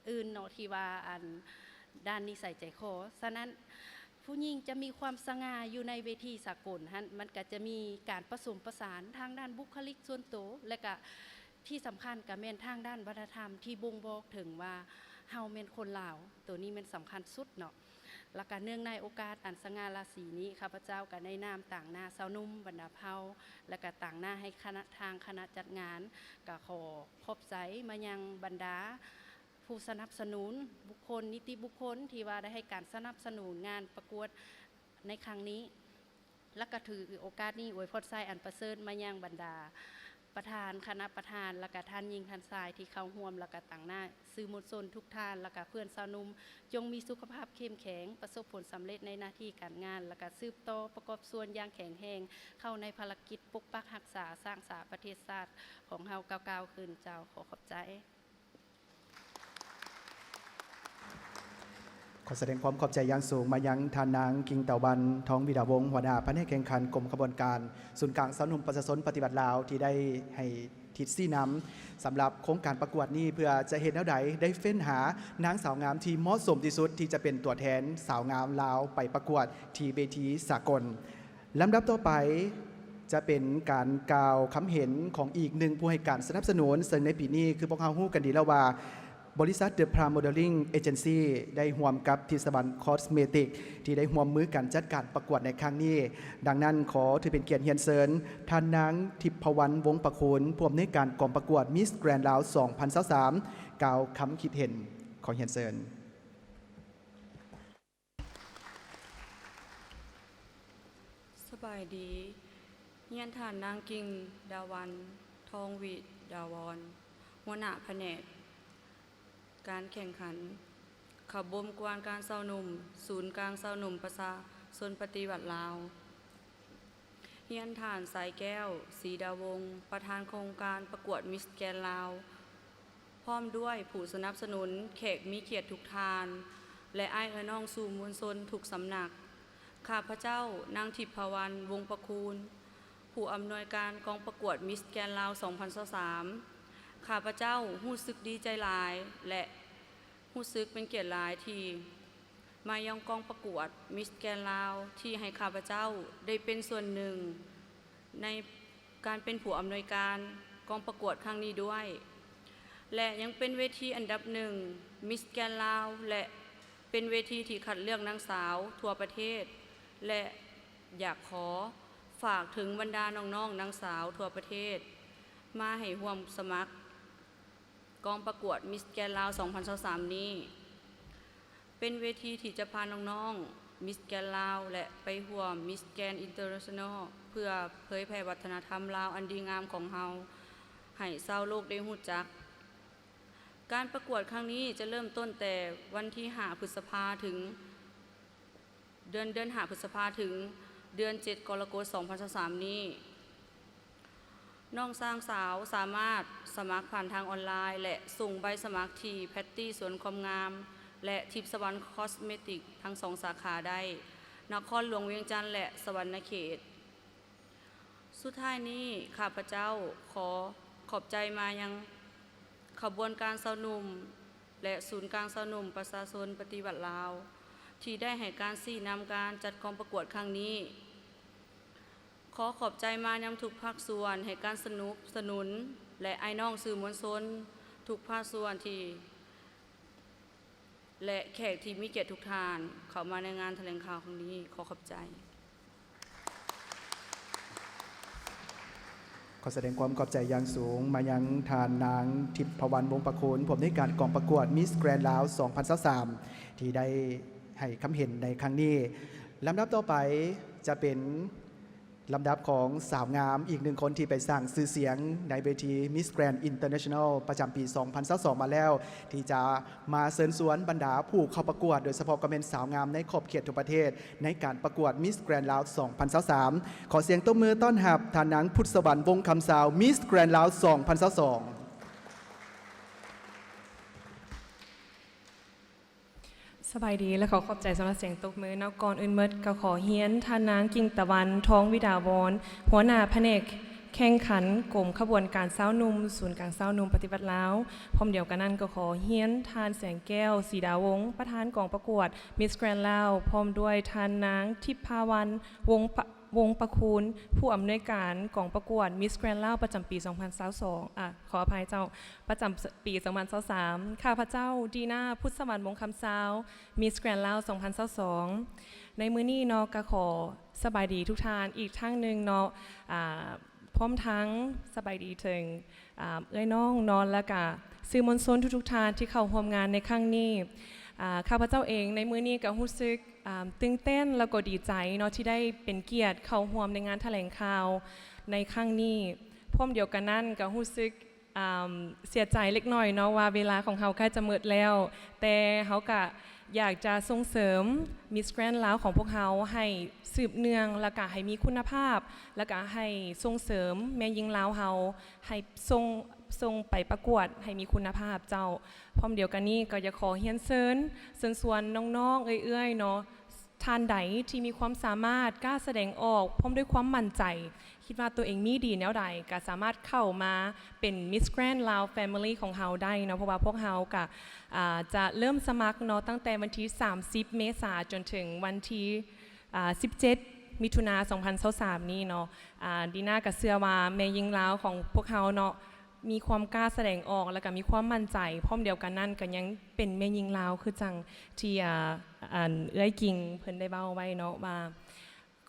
ອື່ນເນາະ ທີ່ວ່າ ອັນ ດ້ານນິໄສໃຈຄໍ. ສະນັ້ນ ຜູ້ຍິງຈະມີຄວາມສະຫງ່າຢູ່ໃນເວທີສາກົນຫັ້ນ ມັນກະຈະມີການປະສົມປະສານທາງດ້ານບຸກຄະລິກສ່ວນໂຕ ແລະກະທີ່ສຳຄັນກະແມ່ນທາງດ້ານວັດທະນະທຳທີ່ບົ່ງບອກເຖິງວ່າເຮົາແມ່ນຄົນລາວ. ໂຕນີ້ແມ່ນສຳຄັນສຸດເນາະ. ແລະກະເນື່ອງໃນໂອກາດອັນສະຫງ່າລາສີນີ້ ຂ້າພະເຈົ້າກະໃນນາມຕາງໜ້າຊາວໜຸ່ມບັນດາເຜົ່າ ແລະກະຕາງໜ້າໃຫ້ຄະນະ ທາງຄະນະຈັດງານ ກະຂໍຂອບໃຈມາຍັງບັນດາ ຜູ້ສະໜັບສະໜູນບຸກຄົນ ນິຕິບຸກຄົນ ທີ່ວ່າໄດ້ໃຫ້ການສະໜັບສະໜູນງານປະກວດໃນຄັ້ງນີ້ ແລະກະຖືໂອກາດນີ້ອວຍພອນໄຊອັນປະເສີດມາຍັງບັນດາປະທານ, ຄະນະປະທານ ແລະກະທ່ານຍິງທ່ານຊາຍທີ່ເຂົ້າຮ່ວມ ແລະກະຕາງໜ້າສື່ມວນຊົນທຸກທ່ານ ແລະກະເພື່ອນຊາວໜຸ່ມ ຈົ່ງມີສຸຂະພາບເຂັ້ມແຂງ, ປະສົບຜົນສຳເລັດໃນໜ້າທີ່ການງານ ແລະກະສືບຕໍ່ປະກອບສ່ວນຢ່າງແຂງແຮງເຂົ້າໃນພາລະກິດປົກປັກຮັກສາ, ສ້າງສາປະເທດຊາດຂອງເຮົາກ້າວໆຂຶ້ນ. ເຈົ້າ, ຂໍຂອບໃຈ. ຂໍສະແດງຄວາມຂອບໃຈຢ່າງສູງມາຍັງທ່ານນາງ ກິ່ງຕາວັນ ທອງວິດາວົງ ຫົວໜ້າພະແນກແຂ່ງຂັນ ກົມຂະບວນການສູນກາງຊາວໜຸ່ມປະຊາຊົນປະຕິວັດລາວ ທີ່ໄດ້ໃຫ້ທິດຊີ້ນຳສຳລັບໂຄງການປະກວດນີ້ ເພື່ອຈະເຮັດແນວໃດໄດ້ເຟ້ນຫານາງສາວງາມທີ່ເໝາະສົມທີ່ສຸດ ທີ່ຈະເປັນຕົວແທນສາວງາມລາວໄປປະກວດທີ່ເວທີສາກົນ. ລຳດັບຕໍ່ໄປຈະເປັນການກ່າວຄຳເຫັນຂອງອີກໜຶ່ງຜູ້ໃຫ້ການສະໜັບສະໜູນ, ເຊິ່ງໃນປີນີ້ຄືພວກເຮົາຮູ້ກັນດີແລ້ວວ່າ ບໍລິສັດ The Prime Modeling Agency ໄດ້ຮ່ວມກັບທິດສະຫວັນ Cosmetic ທີ່ໄດ້ຮ່ວມມືກັນຈັດການປະກວດໃນຄັ້ງນີ້. ດັ່ງນັ້ນ, ຂໍຖືເປັນກຽດຮຽນເຊີນທ່ານນາງ ທິບພະວັນ ວົງປະຄູນ ຜູ້ອຳນວຍການກອງປະກວດ Miss Grand ລາວ ສອງພັນຊາວສາມ ກ່າວຄຳຄິດເຫັນ. ຂໍຮຽນເຊີນ. ສະບາຍດີ. ຮຽນທ່ານນາງ ກິ່ງດາວັນ ທອງວິດາວອນ ຫົວໜ້າພະແນກການແຂ່ງຂັນຂະບວນການຊາວໜຸ່ມ ສູນກາງຊາວໜຸ່ມປະຊາຊົນປະຕິວັດລາວ. ຮຽນທ່ານ ສາຍແກ້ວ ສີດາວົງ ປະທານໂຄງການປະກວດ Miss Grand ລາວ ພ້ອມດ້ວຍຜູ້ສະໜັບສະໜູນ, ແຂກມີກຽດທຸກທ່ານ ແລະ ອ້າຍເອື້ອຍນ້ອງສູ່ມວນຊົນທຸກສຳນັກ. ຂ້າພະເຈົ້າ ນາງ ທິບພະວັນ ວົງປະຄູນ ຜູ້ອຳນວຍການກອງປະກວດ Miss Grand ລາວ ສອງພັນຊາວສາມ ຂ້າພະເຈົ້າຮູ້ສຶກດີໃຈຫຼາຍ ແລະ ຮູ້ສຶກເປັນກຽດຫຼາຍທີ່ມາຍັງກອງປະກວດ Miss Grand ລາວ ທີ່ໃຫ້ຂ້າພະເຈົ້າໄດ້ເປັນສ່ວນໜຶ່ງໃນການເປັນຜູ້ອຳນວຍການກອງປະກວດຄັ້ງນີ້ດ້ວຍ ແລະ ຍັງເປັນເວທີອັນດັບໜຶ່ງ Miss Grand ລາວ ແລະ ເປັນເວທີທີ່ຄັດເລືອກນາງສາວທົ່ວປະເທດ ແລະ ຢາກຂໍຝາກເຖິງບັນດານ້ອງໆນາງສາວທົ່ວປະເທດ ມາໃຫ້ຮ່ວມສະໝັກ ກອງປະກວດ Miss Grand ລາວ ສອງພັນຊາວສາມນີ້ ເປັນເວທີທີ່ຈະພານ້ອງໆ Miss Grand ລາວ ແລະ ໄປຮ່ວມ Miss Grand International ເພື່ອເຜີຍແຜ່ວັດທະນະທຳລາວອັນດີງາມຂອງເຮົາ ໃຫ້ຊາວໂລກໄດ້ຮູ້ຈັກ. ການປະກວດຄັ້ງນີ້ຈະເລີ່ມຕົ້ນແຕ່ວັນທີຫ້າ ພຶດສະພາ ເດືອນ ເດືອນຫ້າ ພຶດສະພາ ເຖິງເດືອນເຈັດ ກໍລະກົດ ສອງພັນຊາວສາມນີ້. ນ້ອງຊ້າງສາວສາມາດສະໝັກຜ່ານທາງອອນລາຍ ແລະ ສົ່ງໃບສະໝັກທີ່ແພັດຕີ້ສວນຄວາມງາມ ແລະ ທິບສະຫວັນ ຄອສເມຕິກ ທັງສອງສາຂາໄດ້, ນະຄອນຫຼວງວຽງຈັນ ແລະ ສະຫວັນນະເຂດ. ສຸດທ້າຍນີ້ ຂ້າພະເຈົ້າຂໍຂອບໃຈມາຍັງຂະບວນການຊາວໜຸ່ມ ແລະ ສູນກາງຊາວໜຸ່ມປະຊາຊົນປະຕິວັດລາວ ທີ່ໄດ້ໃຫ້ການຊີ້ນຳການຈັດກອງປະກວດຄັ້ງນີ້. ຂໍຂອບໃຈມາຍັງທຸກພາກສ່ວນໃຫ້ການສະໜັບສະໜູນ ແລະ ອ້າຍນ້ອງສື່ມວນຊົນທຸກພາກສ່ວນທີ່ ແລະ ແຂກທີ່ມີກຽດທຸກທ່ານເຂົ້າມາໃນງານຖະແຫຼງຂ່າວຄັ້ງນີ້. ຂໍຂອບໃຈ. ຂໍສະແດງຄວາມຂອບໃຈຢ່າງສູງມາຍັງທ່ານນາງ ທິບພະວັນ ວົງປະຄູນ ຜູ້ອຳນວຍການກອງປະກວດ Miss Grand ລາວ ສອງພັນຊາວສາມ ທີ່ໄດ້ໃຫ້ຄຳເຫັນໃນຄັ້ງນີ້. ລຳດັບຕໍ່ໄປຈະເປັນ ລຳດັບຂອງສາວງາມອີກໜຶ່ງຄົນທີ່ໄປສ້າງຊື່ສຽງໃນເວທີ Miss Grand International ປະຈຳປີສອງພັນຊາວສອງມາແລ້ວ ທີ່ຈະມາເຊີນຊວນບັນດາຜູ້ເຂົ້າປະກວດ ໂດຍສະເພາະກໍແມ່ນສາວງາມໃນຂອບເຂດທົ່ວປະເທດ ໃນການປະກວດ Miss Grand ລາວ ສອງພັນຊາວສາມ. ຂໍສຽງຕົບມືຕ້ອນຮັບທ່ານນາງ ພຸດສະຫວັນ ວົງຄຳຊາວ Miss Grand ລາວ ສອງພັນຊາວສອງ. ສະບາຍດີ ແລະ ຂໍຂອບໃຈສຳລັບສຽງຕົບມືເນາະ. ກ່ອນອື່ນໝົດກໍຂໍຮຽນທ່ານນາງ ກິ່ງຕາວັນ ທອງວິດາວອນ ຫົວໜ້າພະແນກແຂ່ງຂັນ ກົມຂະບວນການຊາວໜຸ່ມ ສູນກາງຊາວໜຸ່ມປະຕິວັດລາວ. ພ້ອມດຽວກັນນັ້ນກໍຂໍຮຽນທ່ານ ແສງແກ້ວ ສີດາວົງ ປະທານກອງປະກວດ Miss Grand ລາວ ພ້ອມດ້ວຍທ່ານນາງ ທິບພາວັນ ວົງປະ ວົງປະຄູນ ຜູ້ອຳນວຍການກອງປະກວດ Miss Grand ລາວ ປະຈຳປີສອງພັນຊາວສອງ ອາ ຂໍອະໄພເຈົ້າ ປະຈຳປີສອງພັນຊາວສາມ. ຂ້າພະເຈົ້າ ດີນາ ພຸດສະຫວັນ ວົງຄຳຊາວ Miss Grand ລາວ ສອງພັນຊາວສອງ. ໃນມື້ນີ້ເນາະ ກະຂໍສະບາຍດີທຸກທ່ານອີກຄັ້ງໜຶ່ງເນາະ ອາ ພ້ອມທັງສະບາຍດີເຖິງ ອາ ເອື້ອຍນ້ອງເນາະ ແລະກະສື່ມວນຊົນທຸກໆທ່ານທີ່ເຂົ້າຮ່ວມງານໃນຄັ້ງນີ້. ອາ ຂ້າພະເຈົ້າເອງໃນມື້ນີ້ກະຮູ້ສຶກ ອາ ຕື່ນເຕັ້ນ ແລະກໍດີໃຈເນາະ ທີ່ໄດ້ເປັນກຽດເຂົ້າຮ່ວມໃນງານຖະແຫຼງຂ່າວໃນຄັ້ງນີ້. ພ້ອມດຽວກັນນັ້ນກະຮູ້ສຶກ ອາ ເສຍໃຈເລັກນ້ອຍເນາະ ວ່າເວລາຂອງເຮົາໃກ້ຈະໝົດແລ້ວ, ແຕ່ເຮົາກະຢາກຈະສົ່ງເສີມ Miss Grand ລາວຂອງພວກເຮົາໃຫ້ສືບເນື່ອງ ແລະກະໃຫ້ມີຄຸນນະພາບ ແລະກະໃຫ້ສົ່ງເສີມແມ່ຍິງລາວເຮົາ ໃຫ້ສົ່ງ ສົ່ງໄປປະກວດໃຫ້ມີຄຸນນະພາບເຈົ້າ. ພ້ອມດຽວກັນນີ້ກໍຢາກຂໍຮຽນເຊີນ ເຊີນຊວນນ້ອງໆ ເອື້ອຍໆ ເນາະ ທ່ານໃດທີ່ມີຄວາມສາມາດ ກ້າສະແດງອອກ ພ້ອມດ້ວຍຄວາມໝັ້ນໃຈ ຄິດວ່າຕົວເອງມີດີແນວໃດ ກໍສາມາດເຂົ້າມາເປັນ Miss Grand ລາວ Family ຂອງເຮົາໄດ້ເນາະ, ເພາະວ່າພວກເຮົາກໍ ອາ ຈະເລີ່ມສະໝັກເນາະ ຕັ້ງແຕ່ວັນທີສາມສິບ ເມສາ ຈົນເຖິງວັນທີ ອາ ສິບເຈັດ ມິຖຸນາ ສອງພັນຊາວສາມນີ້ເນາະ. ອາ ດີນາກໍເຊື່ອວ່າແມ່ຍິງລາວຂອງພວກເຮົາເນາະ ມີຄວາມກ້າສະແດງອອກ ແລ້ວກໍມີຄວາມໝັ້ນໃຈ, ພ້ອມດຽວກັນນັ້ນກໍຍັງເປັນແມ່ຍິງລາວຄືຈັ່ງທີ່ ອາ ອັນເອື້ອຍກິ່ງເພິ່ນໄດ້ເວົ້າໄວ້ເນາະ ວ່າ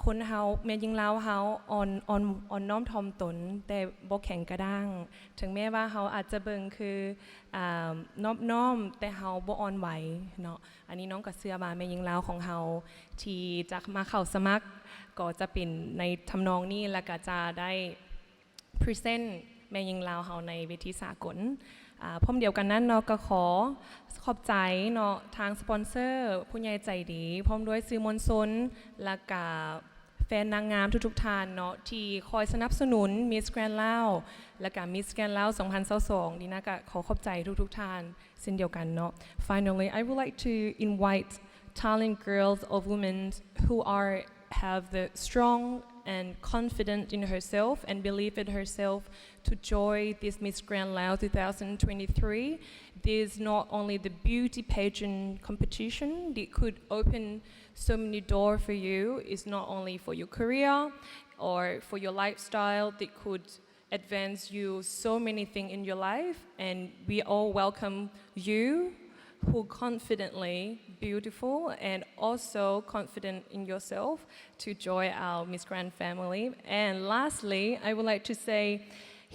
ຄົນເຮົາ ແມ່ຍິງລາວເຮົາອ່ອນ ອ່ອນ ອ່ອນນ້ອມຖ່ອມຕົນ ແຕ່ບໍ່ແຂງກະດ້າງ, ເຖິງແມ້ວ່າເຮົາອາດຈະເບິ່ງຄື ອາ ນອບນ້ອມ ແຕ່ເຮົາບໍ່ອ່ອນໄຫວເນາະ. ອັນນີ້ນ້ອງກໍເຊື່ອວ່າແມ່ຍິງລາວຂອງເຮົາທີ່ຈະມາເຂົ້າສະໝັກ ກໍຈະເປັນໃນທຳນອງນີ້ ແລ້ວກໍຈະໄດ້ present ແມ່ຍິງລາວເຮົາໃນເວທີສາກົນ. ອາ ພ້ອມດຽວກັນນັ້ນເນາະ ກໍຂໍຂອບໃຈເນາະ ທາງສະປອນເຊີ ຜູ້ໃຫຍ່ໃຈດີ ພ້ອມດ້ວຍສື່ມວນຊົນ ແລ້ວກະແຟນນາງງາມທຸກໆທ່ານເນາະ ທີ່ຄອຍສະໜັບສະໜູນ Miss Grand ລາວ ແລ້ວກະ Miss Grand ລາວ ສອງພັນຊາວສອງ. ດີນາກະຂໍຂອບໃຈທຸກໆທ່ານເຊັ່ນດຽວກັນເນາະ. Finally, I would like to invite talented girls or women who are have the strong and confident in herself and believe in herself to join this Miss Grand Laos two thousand twenty-three. This is not only the beauty pageant competition, it could open so many doors for you. It's not only for your career or for your lifestyle, it could advance you so many things in your life, and we all welcome you who confidently beautiful and also confident in yourself to join our Miss Grand family. And lastly, I would like to say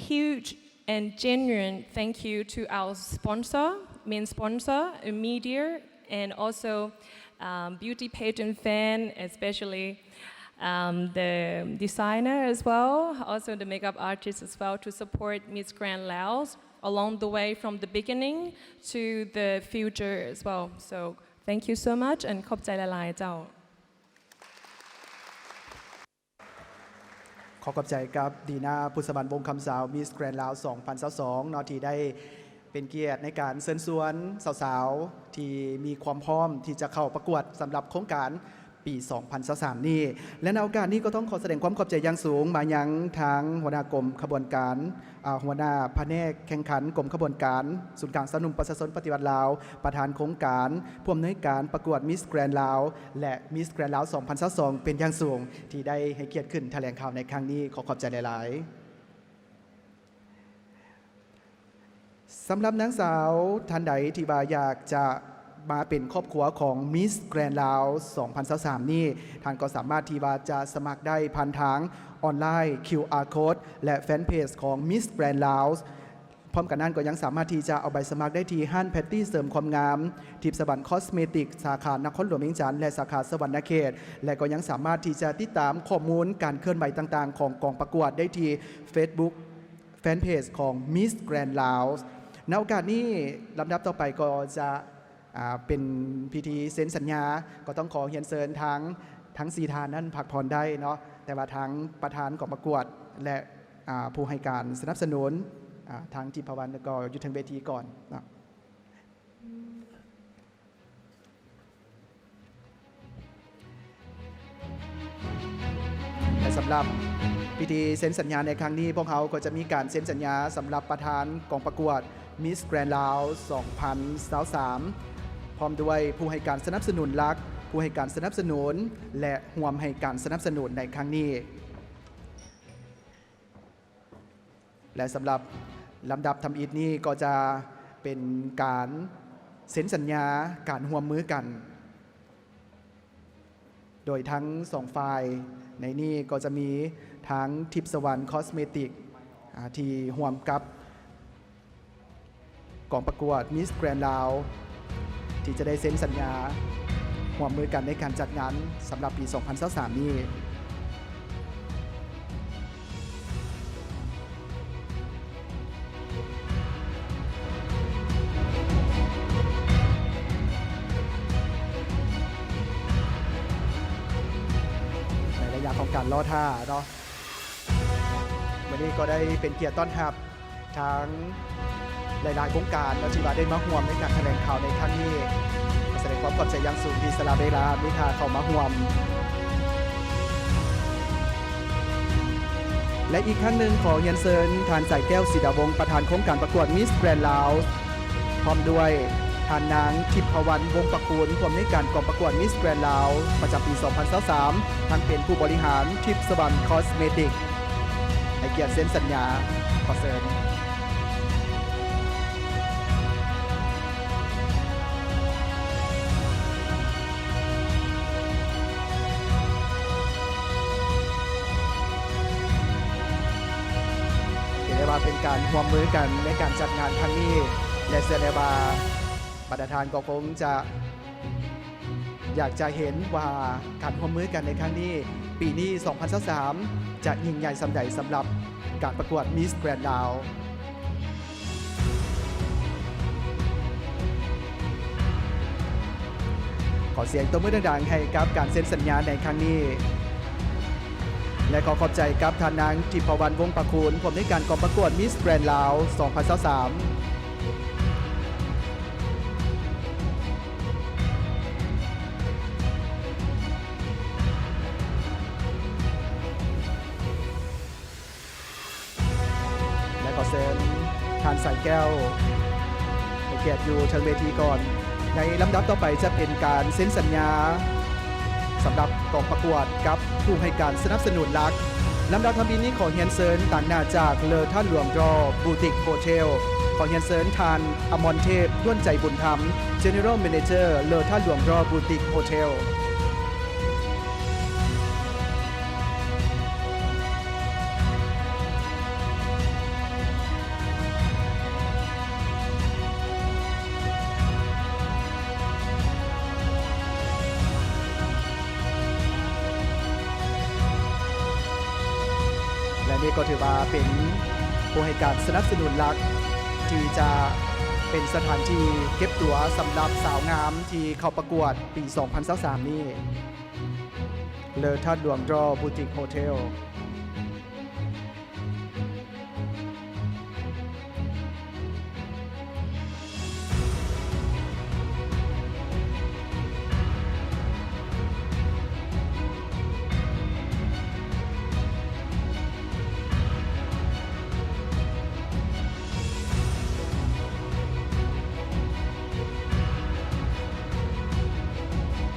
huge and genuine thank you to our sponsor, main sponsor, Media, and also, um, beauty pageant fan, especially, um, the designer as well, also the makeup artist as well, to support Miss Grand Laos along the way from the beginning to the future as well. So thank you so much and ຂອບໃຈຫຼາຍໆ ເຈົ້າ. ຂໍຂອບໃຈກັບ ດີນາ ພຸດສະຫວັນ ວົງຄຳຊາວ Miss Grand Laos ສອງພັນຊາວສອງເນາະ ທີ່ໄດ້ເປັນກຽດໃນການເຊີນຊວນສາວໆ ທີ່ມີຄວາມພ້ອມທີ່ຈະເຂົ້າປະກວດສຳລັບໂຄງການປີສອງພັນຊາວສາມນີ້ ແລະ ໃນໂອກາດນີ້ກໍຕ້ອງຂໍສະແດງຄວາມຂອບໃຈຢ່າງສູງມາຍັງທາງຫົວໜ້າກົມຂະບວນການ ອາ ຫົວໜ້າພະແນກແຂ່ງຂັນກົມຂະບວນການ ສູນກາງຊາວໜຸ່ມປະຊາຊົນປະຕິວັດລາວ, ປະທານໂຄງການ, ຜູ້ອຳນວຍການປະກວດ Miss Grand Laos ແລະ Miss Grand Laos ສອງພັນຊາວສອງ ເປັນຢ່າງສູງ ທີ່ໄດ້ໃຫ້ກຽດຂຶ້ນຖະແຫຼງຂ່າວໃນຄັ້ງນີ້. ຂໍຂອບໃຈຫຼາຍໆ. ສຳລັບນາງສາວທ່ານໃດທີ່ວ່າຢາກຈະມາເປັນຄອບຄົວຂອງ Miss Grand Laos ສອງພັນຊາວສາມນີ້, ທ່ານກໍສາມາດທີ່ວ່າຈະສະໝັກໄດ້ຜ່ານທາງອອນລາຍ ຄິວອາໂຄດ ແລະ ແຟນເພຈຂອງ Miss Grand Laos ພ້ອມກັນນັ້ນກໍຍັງສາມາດທີ່ຈະເອົາໃບສະໝັກໄດ້ທີ່ຮ້ານແພັດຕີ້ເສີມຄວາມງາມ ທິບສະຫວັນຄອສເມຕິກ ສາຂານະຄອນຫຼວງວຽງຈັນ ແລະ ສາຂາສະຫວັນນະເຂດ ແລະ ກໍຍັງສາມາດທີ່ຈະຕິດຕາມຂໍ້ມູນການເຄື່ອນໄຫວຕ່າງໆຂອງກອງປະກວດໄດ້ທີ່ເຟສບຸກ ແຟນເພຈຂອງ Miss Grand Laos. ໃນໂອກາດນີ້ ລຳດັບຕໍ່ໄປກໍຈະ ອ່າ ເປັນພິທີເຊັນສັນຍາ ກໍຕ້ອງຂໍຮຽນເຊີນທາງ ທັງສີ່ທ່ານນັ້ນພັກຜ່ອນໄດ້ເນາະ, ແຕ່ວ່າທາງປະທານກອງປະກວດ ແລະ ອ່າ ຜູ້ໃຫ້ການສະໜັບສະໜູນ ອ່າ ທາງທິບພະວັນກໍຢູ່ເທິງເວທີກ່ອນເນາະ. ແລະ ສຳລັບພິທີເຊັນສັນຍາໃນຄັ້ງນີ້, ພວກເຮົາກໍຈະມີການເຊັນສັນຍາສຳລັບປະທານກອງປະກວດ Miss Grand Laos ສອງພັນຊາວສາມ ພ້ອມດ້ວຍຜູ້ໃຫ້ການສະໜັບສະໜູນຫຼັກ, ຜູ້ໃຫ້ການສະໜັບສະໜູນ ແລະ ຮ່ວມໃຫ້ການສະໜັບສະໜູນໃນຄັ້ງນີ້. ແລະ ສຳລັບລຳດັບທຳອິດນີ້ກໍຈະເປັນການເຊັນສັນຍາການຮ່ວມມືກັນ ໂດຍທັງສອງຝ່າຍໃນນີ້ກໍຈະມີທາງທິບສະຫວັນຄອສເມຕິກ ອ່າ ທີ່ຮ່ວມກັບ ກອງປະກວດ Miss Grand Laos ທີ່ຈະໄດ້ເຊັນສັນຍາຮ່ວມມືກັນໃນການຈັດງານສຳລັບປີສອງພັນຊາວສາມນີ້. ໃນໄລຍະຂອງການລໍຖ້າເນາະ, ມື້ນີ້ກໍໄດ້ເປັນກຽດຕ້ອນຮັບ ທາງຫຼາຍໆ ວົງການເນາະ ທີ່ວ່າໄດ້ມາຮ່ວມໃນການຖະແຫຼງຂ່າວໃນຄັ້ງນີ້. ກໍສະແດງຄວາມຂອບໃຈຢ່າງສູງທີ່ສະຫຼະເວລາມີຄ່າເຂົ້າມາຮ່ວມ. ແລະ ອີກຄັ້ງໜຶ່ງ ຂໍຮຽນເຊີນທ່ານ ສາຍແກ້ວ ສີດາວົງ ປະທານໂຄງການປະກວດ Miss Grand Laos ພ້ອມດ້ວຍທ່ານນາງ ທິບພະວັນ ວົງປະຄູນ ຜູ້ອຳນວຍການກອງປະກວດ Miss Grand Laos ປະຈຳປີສອງພັນຊາວສາມ ທັງເປັນຜູ້ບໍລິຫານທິບສະຫວັນຄອສເມຕິກ ໃຫ້ກຽດເຊັນສັນຍາ. ຂໍເຊີນ. ຖືໄດ້ວ່າເປັນການຮ່ວມມືກັນໃນການຈັດງານຄັ້ງນີ້ ແລະ ເຊື່ອແນ່ວ່າບັນດາທ່ານກໍຄົງຈະ ຢາກຈະເຫັນວ່າການຮ່ວມມືກັນໃນຄັ້ງນີ້ ປີນີ້ ສອງພັນຊາວສາມ ຈະຍິ່ງໃຫຍ່ສ່ຳໃດສຳລັບການປະກວດ Miss Grand Laos. ຂໍສຽງຕົບມືດັງໆ ໃຫ້ກັບການເຊັນສັນຍາໃນຄັ້ງນີ້ ແລະ ຂໍຂອບໃຈກັບທ່ານນາງ ທິບພະວັນ ວົງປະຄູນ ຜູ້ອຳນວຍການກອງປະກວດ Miss Grand Laos ສອງພັນຊາວສາມ. ແລະ ຂໍເຊີນທ່ານ ສາຍແກ້ວ ໃຫ້ກຽດຢູ່ເທິງເວທີກ່ອນ. ໃນລຳດັບຕໍ່ໄປຈະເປັນການເຊັນສັນຍາສຳລັບກອງປະກວດກັບ ຜູ້ໃຫ້ການສະໜັບສະໜູນຫຼັກ. ລຳດັບທຳອິດນີ້ ຂໍຮຽນເຊີນຕາງໜ້າຈາກ ເລີທ່ານຫຼວງ Draw Boutique Hotel. ຂໍຮຽນເຊີນທ່ານ ອະມອນເທບ ດ້ວນໃຈບຸນທຳ General Manager ເລີທ່ານຫຼວງ Draw Boutique Hotel. ແລະ ນີ້ກໍຖືວ່າເປັນຜູ້ໃຫ້ການສະໜັບສະໜູນຫຼັກ ທີ່ຈະເປັນສະຖານທີ່ເກັບຕົວສຳລັບສາວງາມທີ່ເຂົ້າປະກວດປີສອງພັນຊາວສາມນີ້ ເລີທ່ານຫຼວງ Draw Boutique Hotel.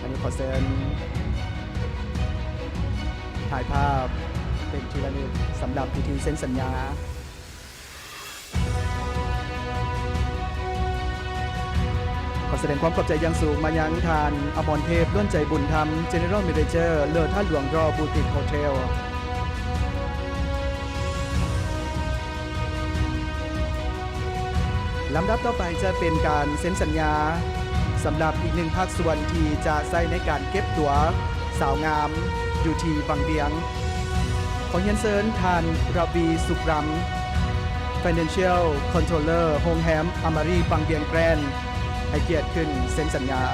ອັນນີ້ຂໍເຊີນຖ່າຍພາບເປັນທີ່ລະນຶກສຳລັບພິທີເຊັນສັນຍາ. ຂໍສະແດງຄວາມຂອບໃຈຢ່າງສູງມາຍັງທ່ານ ອະມອນເທບ ລ້ວນໃຈບຸນທຳ General Manager ເລີທ່ານຫຼວງ Draw Boutique Hotel. ລຳດັບຕໍ່ໄປຈະເປັນການເຊັນສັນຍາສຳລັບອີກໜຶ່ງພາກສ່ວນທີ່ຈະໃຊ້ໃນການເກັບຕົວສາວງາມຢູ່ທີ່ວັງວຽງ. ຂໍຮຽນເຊີນທ່ານ ຣະວີ ສຸກຣຳ Financial Controller ໂຮງແຮມອາມາຣີວັງວຽງແກຣນ ໃຫ້ກຽດຂຶ້ນເຊັນສັນຍາ.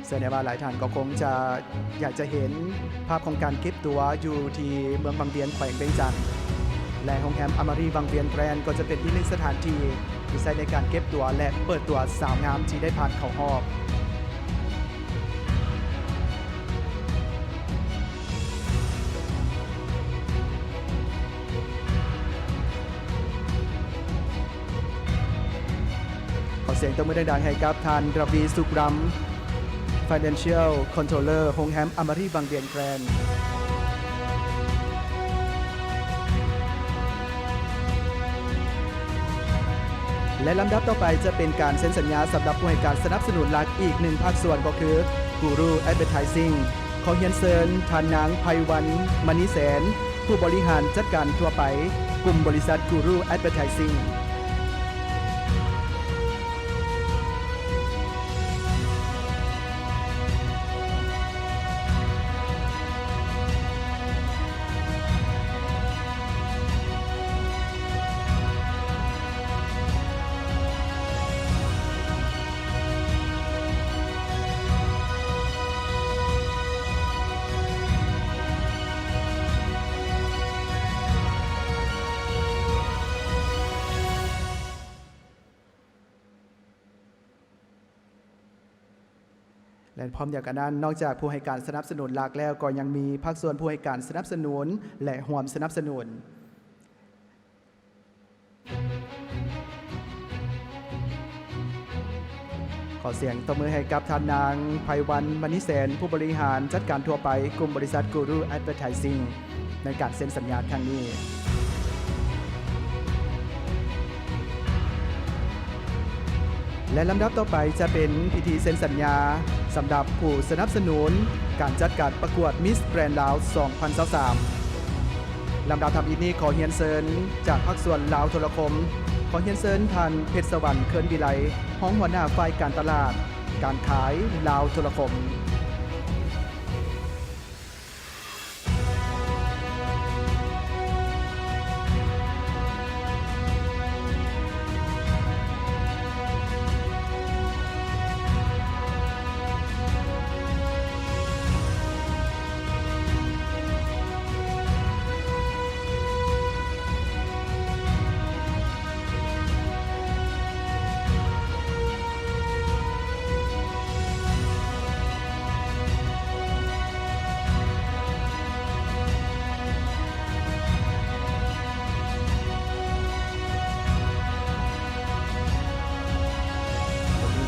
ເຊື່ອແນ່ວ່າຫຼາຍທ່ານກໍຄົງຈະຢາກຈະເຫັນພາບຂອງການເກັບຕົວຢູ່ທີ່ເມືອງວັງວຽງ ແຂວງວຽງຈັນ ແລະ ໂຮງແຮມອາມາຣີວັງວຽງແກຣນ ກໍຈະເປັນອີກໜຶ່ງສະຖານທີ່ທີ່ໃຊ້ໃນການເກັບຕົວ ແລະ ເປີດຕົວສາວງາມທີ່ໄດ້ຜ່ານເຂົ້າຮອບ. ຂໍສຽງຕົບມືດັງໆໃຫ້ກັບທ່ານ ຣະວີ ສຸກຣຳ Financial Controller ໂຮງແຮມອາມາຣີວັງວຽງແກຣນ. ແລະ ລຳດັບຕໍ່ໄປຈະເປັນການເຊັນສັນຍາສຳລັບຜູ້ໃຫ້ການສະໜັບສະໜູນຫຼັກອີກໜຶ່ງພາກສ່ວນ ກໍຄື Guru Advertising. ຂໍຮຽນເຊີນທ່ານນາງ ໄພວັນ ມະນີແສນ ຜູ້ບໍລິຫານຈັດການທົ່ວໄປ ກຸ່ມບໍລິສັດ Guru Advertising. ແລະ ພ້ອມດຽວກັນນັ້ນ, ນອກຈາກຜູ້ໃຫ້ການສະໜັບສະໜູນຫຼັກແລ້ວ, ກໍຍັງມີພາກສ່ວນຜູ້ໃຫ້ການສະໜັບສະໜູນ ແລະ ຮ່ວມສະໜັບສະໜູນ. ຂໍສຽງຕົບມືໃຫ້ກັບທ່ານນາງ ໄພວັນ ມະນີແສນ ຜູ້ບໍລິຫານຈັດການທົ່ວໄປ ກຸ່ມບໍລິສັດ Guru Advertising ໃນການເຊັນສັນຍາຄັ້ງນີ້. ແລະ ລຳດັບຕໍ່ໄປຈະເປັນພິທີເຊັນສັນຍາສຳລັບຜູ້ສະໜັບສະໜູນການຈັດການປະກວດ Miss Grand ລາວ ສອງພັນຊາວສາມ. ລຳດັບທຳອິດນີ້ ຂໍຮຽນເຊີນຈາກພາກສ່ວນລາວໂທລະຄົມ, ຂໍຮຽນເຊີນທ່ານ ເພັດສະຫວັນ ເຄີນວິໄລ, ຮອງຫົວໜ້າຝ່າຍການຕະຫຼາດການຂາຍລາວໂທລະຄົມ.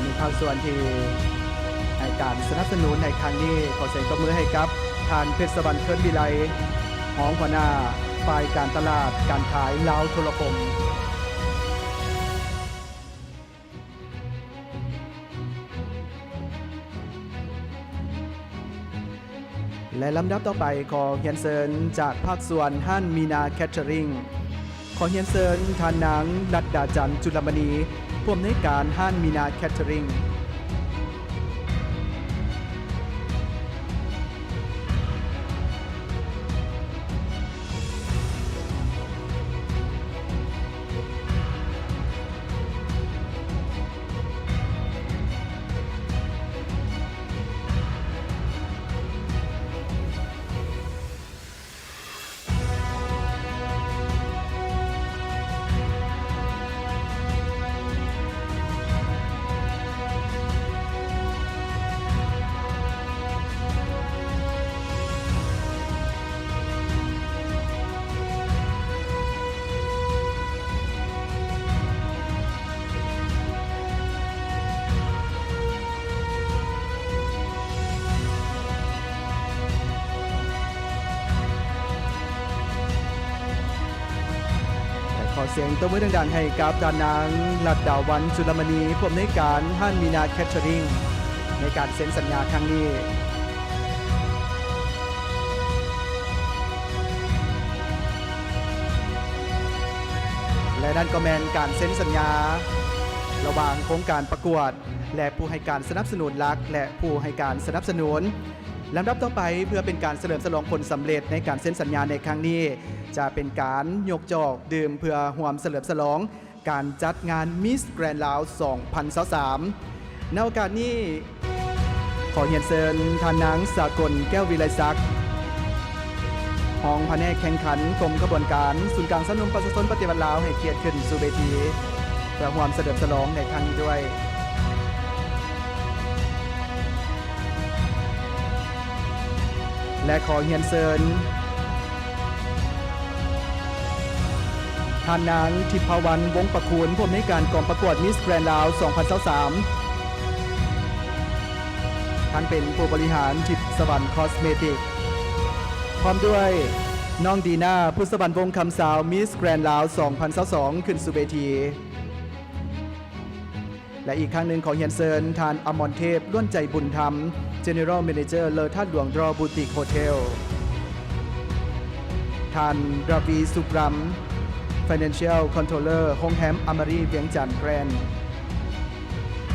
ມີພາກສ່ວນທີ່ໃຫ້ການສະໜັບສະໜູນໃນຄັ້ງນີ້, ຂໍສຽງຕົບມືໃຫ້ກັບທ່ານ ເພັດສະຫວັນ ເຄີນວິໄລ, ຮອງຫົວໜ້າຝ່າຍການຕະຫຼາດການຂາຍລາວໂທລະຄົມ. ແລະ ລຳດັບຕໍ່ໄປ ຂໍຮຽນເຊີນຈາກພາກສ່ວນຮ້ານມີນາແຄເທີຣິງ. ຂໍຮຽນເຊີນທ່ານນາງ ລັດດາຈັນ ຈຸລະມະນີ, ຜູ້ອຳນວຍການຮ້ານມີນາແຄເທີຣິງ. ສຽງຕົບມືດັງໆໃຫ້ກັບທ່ານນາງ ລັດດາວັນ ຈຸລະມະນີ ຜູ້ອຳນວຍການຮ້ານມີນາແຄເທີຣິງ ໃນການເຊັນສັນຍາຄັ້ງນີ້. ແລະ ນັ້ນກໍແມ່ນການເຊັນສັນຍາລະຫວ່າງໂຄງການປະກວດ ແລະ ຜູ້ໃຫ້ການສະໜັບສະໜູນຫຼັກ ແລະ ຜູ້ໃຫ້ການສະໜັບສະໜູນ. ລຳດັບຕໍ່ໄປ ເພື່ອເປັນການສະເຫຼີມສະຫຼອງຜົນສຳເລັດໃນການເຊັນສັນຍາໃນຄັ້ງນີ້ ຈະເປັນການຍົກຈອກດື່ມເພື່ອຮ່ວມສະເຫຼີມສະຫຼອງການຈັດງານມິສແກຣນລາວ ສອງພັນຊາວສາມ. ໃນໂອກາດນີ້ ຂໍຮຽນເຊີນທ່ານນາງ ສາກົນ ແກ້ວວິໄລສັກ ຮອງພະແນກແຂ່ງຂັນ ກົມຂະບວນການ ສູນກາງຊາວໜຸ່ມປະຊາຊົນປະຕິວັດລາວ ໃຫ້ກຽດຂຶ້ນສູ່ເວທີ ເພື່ອຮ່ວມສະເຫຼີມສະຫຼອງໃນຄັ້ງນີ້ດ້ວຍ. ແລະ ຂໍຮຽນເຊີນທ່ານນາງ ທິບພະວັນ ວົງປະຄູນ ຜູ້ອຳນວຍການກອງປະກວດມິສແກຣນລາວ ສອງພັນຊາວສາມ ທ່ານເປັນຜູ້ບໍລິຫານທິບສະຫວັນຄອສເມຕິກ ພ້ອມດ້ວຍນ້ອງດີນາ ພຸດສະຫວັນວົງຄຳ ສາວມິສແກຣນລາວ ສອງພັນຊາວສອງ ຂຶ້ນສູ່ເວທີ. ແລະ ອີກຄັ້ງໜຶ່ງຂໍຮຽນເຊີນທ່ານ ອະມອນເທບ ລ້ວນໃຈບຸນທຳ General Manager ເລີທ່າດຫຼວງ Draw Boutique Hotel, ທ່ານ ຣາວີ ສຸກຣຳ Financial Controller ໂຮງແຮມອາມາຣີວຽງຈັນແກຣນ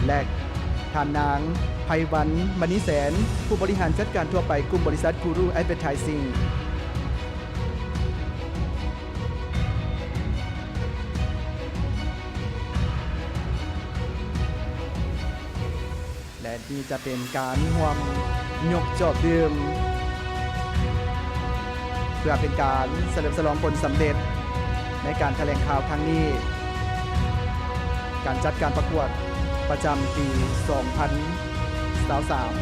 ແລະ ທ່ານນາງ ໄພວັນ ມະນີແສນ ຜູ້ບໍລິຫານຈັດການທົ່ວໄປກຸ່ມບໍລິສັດ Guru Advertising. ແລະ ນີ້ຈະເປັນການຮ່ວມຍົກຈອກດື່ມ ເພື່ອເປັນການສະເຫຼີມສະຫຼອງຜົນສຳເລັດໃນການຖະແຫຼງຂ່າວຄັ້ງນີ້, ການຈັດການປະກວດປະຈຳປີສອງພັນຊາວສາມ.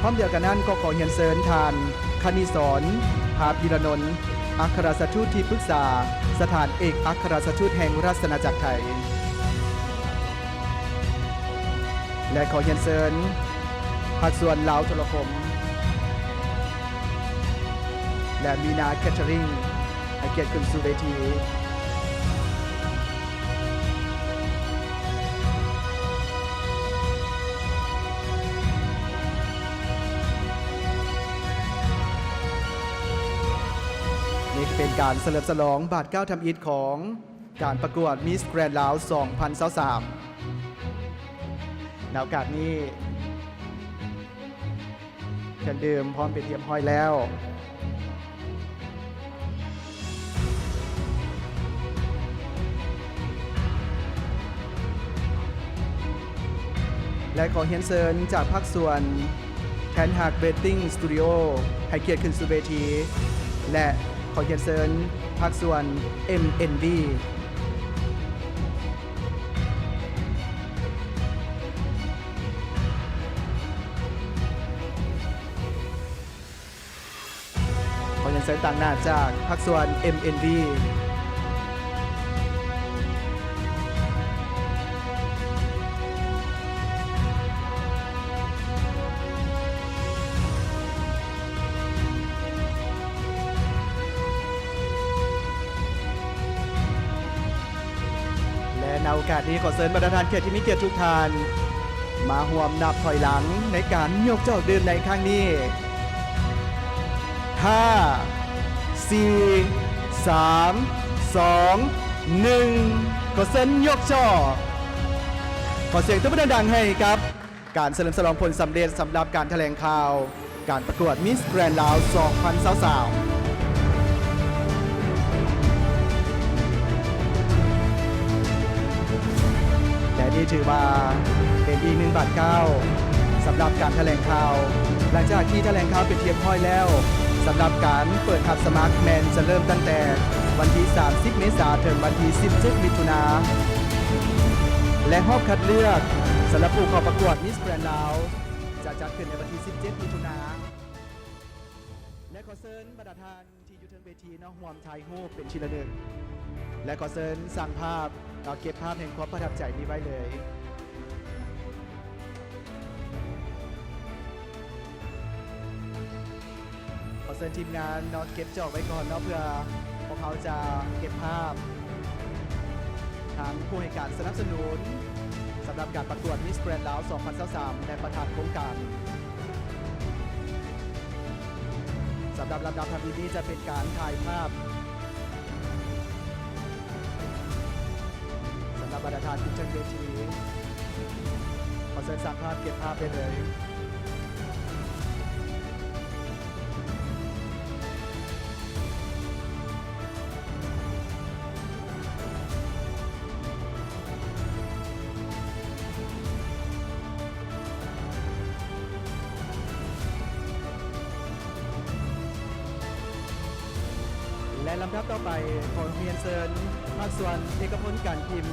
ພ້ອມດຽວກັນນັ້ນກໍຂໍຮຽນເຊີນທ່ານ ຄະນິສອນ ພາພິລະນົນ ອັກຄະລັດຖະທູດທີ່ປຶກສາສະຖານເອກອັກຄະລັດຖະທູດແຫ່ງລາຊະອານາຈັກໄທ ແລະ ຂໍຮຽນເຊີນພາກສ່ວນລາວໂທລະຄົມ ແລະ ມີນາແຄເທີຣິງ ໃຫ້ກຽດຂຶ້ນສູ່ເວທີ. ນີ້ເປັນການສະເຫຼີມສະຫຼອງບາດກ້າວທຳອິດຂອງການປະກວດມິສແກຣນລາວ ສອງພັນຊາວສາມ. ໃນໂອກາດນີ້ ເຄື່ອງດື່ມພ້ອມເປັນທີ່ຮຽບຮ້ອຍແລ້ວ ແລະ ຂໍຮຽນເຊີນຈາກພາກສ່ວນ Ten Hag Wedding Studio ໃຫ້ກຽດຂຶ້ນສູ່ເວທີ ແລະ ຂໍຮຽນເຊີນພາກສ່ວນ ເອັມ ເອັນ ວີ ຂໍຮຽນເຊີນຕາງໜ້າຈາກພາກສ່ວນ ເອັມ ເອັນ ວີ ແລະ ໃນໂອກາດນີ້ ຂໍເຊີນບັນດາທ່ານແຂກທີ່ມີກຽດທຸກທ່ານ ມາຮ່ວມນັບຖອຍຫຼັງໃນການຍົກຈອກດື່ມໃນຄັ້ງນີ້. ຫ້າ ສີ່ ສາມ ສອງ ໜຶ່ງ ຂໍເຊີນຍົກຈອກ. ຂໍສຽງຕົບມືດັງໆໃຫ້ກັບ ການສະເຫຼີມສະຫຼອງຜົນສຳເລັດສຳລັບການຖະແຫຼງຂ່າວການປະກວດມິສແກຣນລາວ ສອງພັນຊາວສາມ ແລະ ນີ້ຖືວ່າເປັນອີກໜຶ່ງບາດກ້າວສຳລັບການຖະແຫຼງຂ່າວ. ຫຼັງຈາກທີ່ຖະແຫຼງຂ່າວເປັນທີ່ຮຽບຮ້ອຍແລ້ວ, ສຳລັບການເປີດຮັບສະໝັກແມ່ນຈະເລີ່ມຕັ້ງແຕ່ວັນທີສາມສິບເມສາ ເຖິງວັນທີສິບເຈັດມິຖຸນາ. ແລະ ຮອບຄັດເລືອກສຳລັບຜູ້ເຂົ້າປະກວດມິສແກຣນລາວ ຈະຈັດຂຶ້ນໃນວັນທີສິບເຈັດມິຖຸນາ ແລະ ຂໍເຊີນບັນດາທ່ານທີ່ຢູ່ເທິງເວທີເນາະ ຮ່ວມຖ່າຍຮູບເປັນທີ່ລະນຶກ ແລະ ຂໍເຊີນຊ່າງພາບເນາະ ເກັບພາບແຫ່ງຄວາມປະທັບໃຈນີ້ໄວ້ເລີຍ. ຂໍເຊີນທີມງານເນາະ ເກັບຈອກໄວ້ກ່ອນເນາະ ເພື່ອພວກເຮົາຈະເກັບພາບ ງຜູ້ໃຫ້ການສະໜັບສະໜູນສຳລັບການປະກວດ Miss Grand ລາວ ສອງພັນຊາວສາມ ແລະ ປະທານໂຄງການ. ສຳລັບລຳດັບທຳອິດນີ້ຈະເປັນການຖ່າຍພາບ. ສຳລັບບັນດາທ່ານທີ່ເທິງເວທີ ຂໍເຊີນຊ່າງພາບເກັບພາບໄດ້ເລີຍ. ແລະ ລຳດັບຕໍ່ໄປ ຂໍຮຽນເຊີນພາກສ່ວນເອກະພົນການພິມ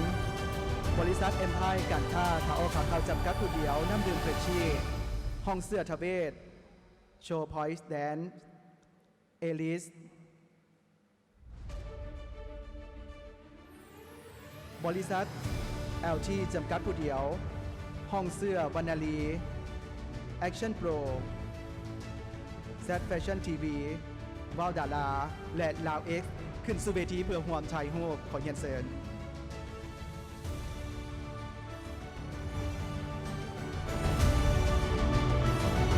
ບໍລິສັດ Empire ການຄ້າ ຂາອອກຂາເຂົ້າ ຈຳກັດຜູ້ດຽວ, ນ້ຳດື່ມ Freshy, ຫ້ອງເສື້ອທະເວດ, Show Point Dance, Alice, ບໍລິສັດ ແອລທີ ຈຳກັດຜູ້ດຽວ, ຫ້ອງເສື້ອວັນນາລີ, Action Pro, Z Fashion ທີ ວີ, Wow Dara ແລະ Loud X ຂຶ້ນສູ່ເວທີເພື່ອຮ່ວມຖ່າຍຮູບ. ຂໍຮຽນເຊີນ.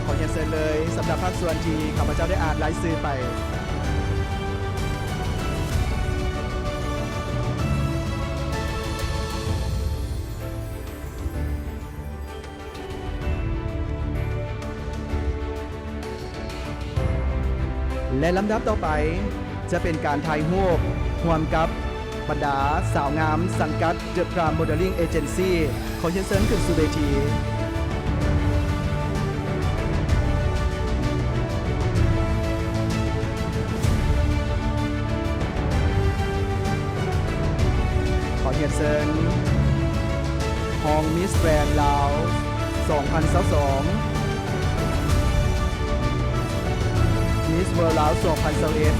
ຂໍຮຽນເຊີນເລີຍ ສຳລັບພາກສ່ວນທີ່ຂ້າພະເຈົ້າໄດ້ອ່ານລາຍຊື່ໄປ. ແລະ ລຳດັບຕໍ່ໄປຈະເປັນການຖ່າຍຮູບຮ່ວມກັບບັນດາສາວງາມສັງກັດ The Prime Modeling Agency. ຂໍຮຽນເຊີນຂຶ້ນສູ່ເວທີ. ຂໍຮຽນເຊີນຫ້ອງ Miss Grand ລາວ ສອງພັນຊາວສອງ, Miss World ລາວ ສອງພັນຊາວເອັດ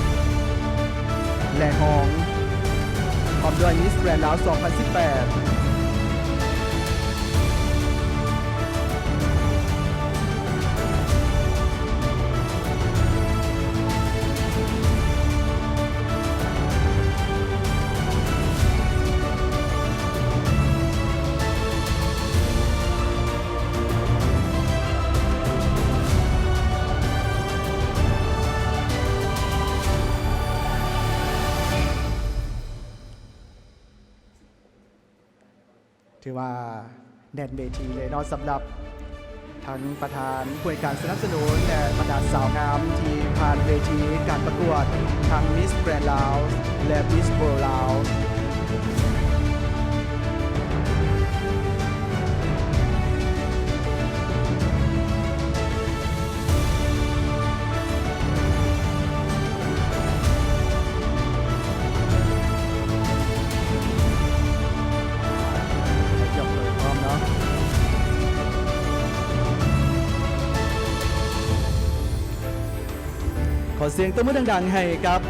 ແລະ ຫ້ອງ ພ້ອມດ້ວຍ Miss Grand ລາວ ສອງພັນສິບແປດ. ຖືວ່າແໜ້ນເວທີເລີຍເນາະ ສຳລັບທັງປະທານ ຜູ້ໃຫ້ການສະໜັບສະໜູນ ແລະ ບັນດາສາວງາມທີ່ຜ່ານເວທີການປະກວດ ທັງ Miss Grand Laos ແລະ Miss World Laos. ຂໍສຽງຕົບມືດັງໆໃຫ້ກັບ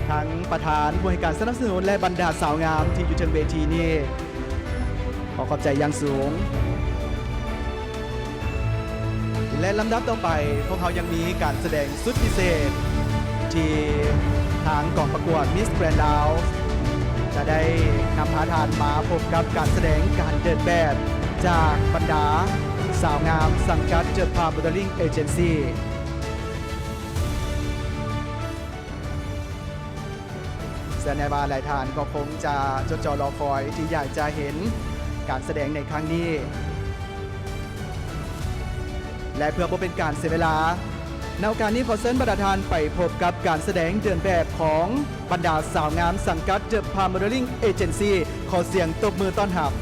ທັງປະທານ ຜູ້ໃຫ້ການສະໜັບສະໜູນ ແລະ ບັນດາສາວງາມທີ່ຢູ່ເທິງເວທີນີ້. ຂໍຂອບໃຈຢ່າງສູງ. ແລະ ລຳດັບຕໍ່ໄປ ພວກເຮົາຍັງມີການສະແດງສຸດພິເສດ ທີ່ທາງກອງປະກວດ Miss Grand Laos ຈະໄດ້ນຳພາທ່ານມາພົບກັບການສະແດງການເດີນແບບ ຈາກບັນດາສາວງາມສັງກັດ The Prime Modeling Agency. ເຊື່ອແນ່ວ່າຫຼາຍທ່ານກໍຄົງຈະຈົດຈໍລໍຄອຍທີ່ຢາກຈະເຫັນການສະແດງໃນຄັ້ງນີ້ ແລະ ເພື່ອບໍ່ເປັນການເສຍເວລາ ໃນໂອກາດນີ້ຂໍເຊີນບັນດາທ່ານໄປພົບກັບການສະແດງເດີນແບບຂອງບັນດາສາວງາມສັງກັດ The Prime Modeling Agency. ຂໍສຽງຕົບມືຕ້ອນຮັບ.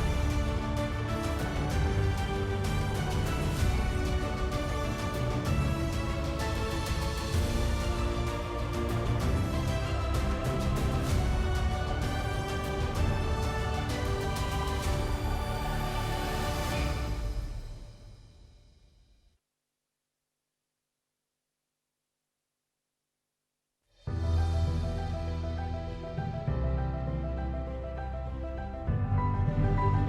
ຂໍ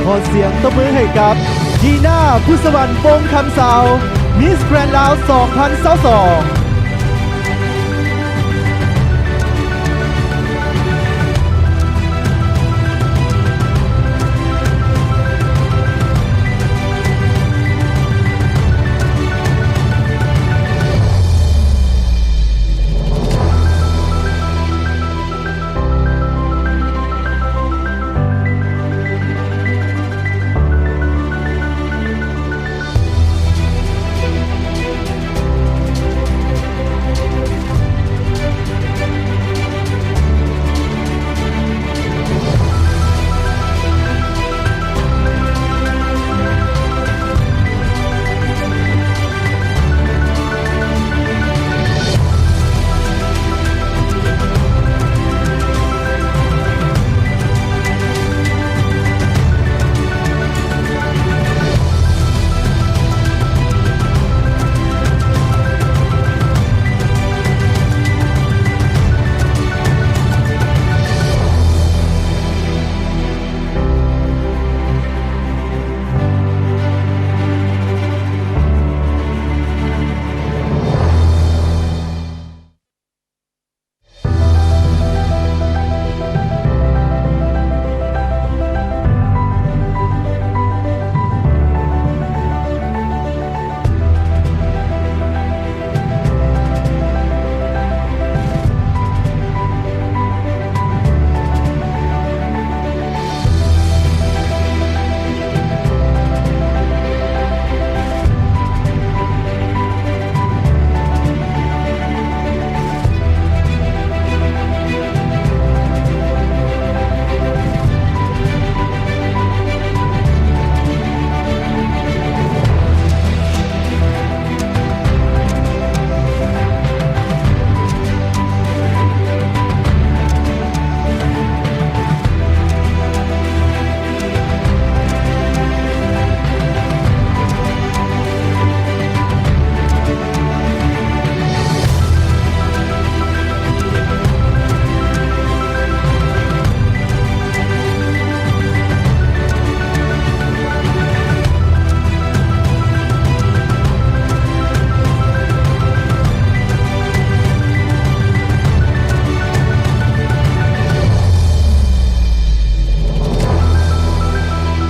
ຂໍສຽງຕົບມືໃຫ້ກັບ ດີນາ ພຸດສະຫວັນ ວົງຄຳຊາວ ມິສແກຣນລາວ ສອງພັນຊາວສອງ.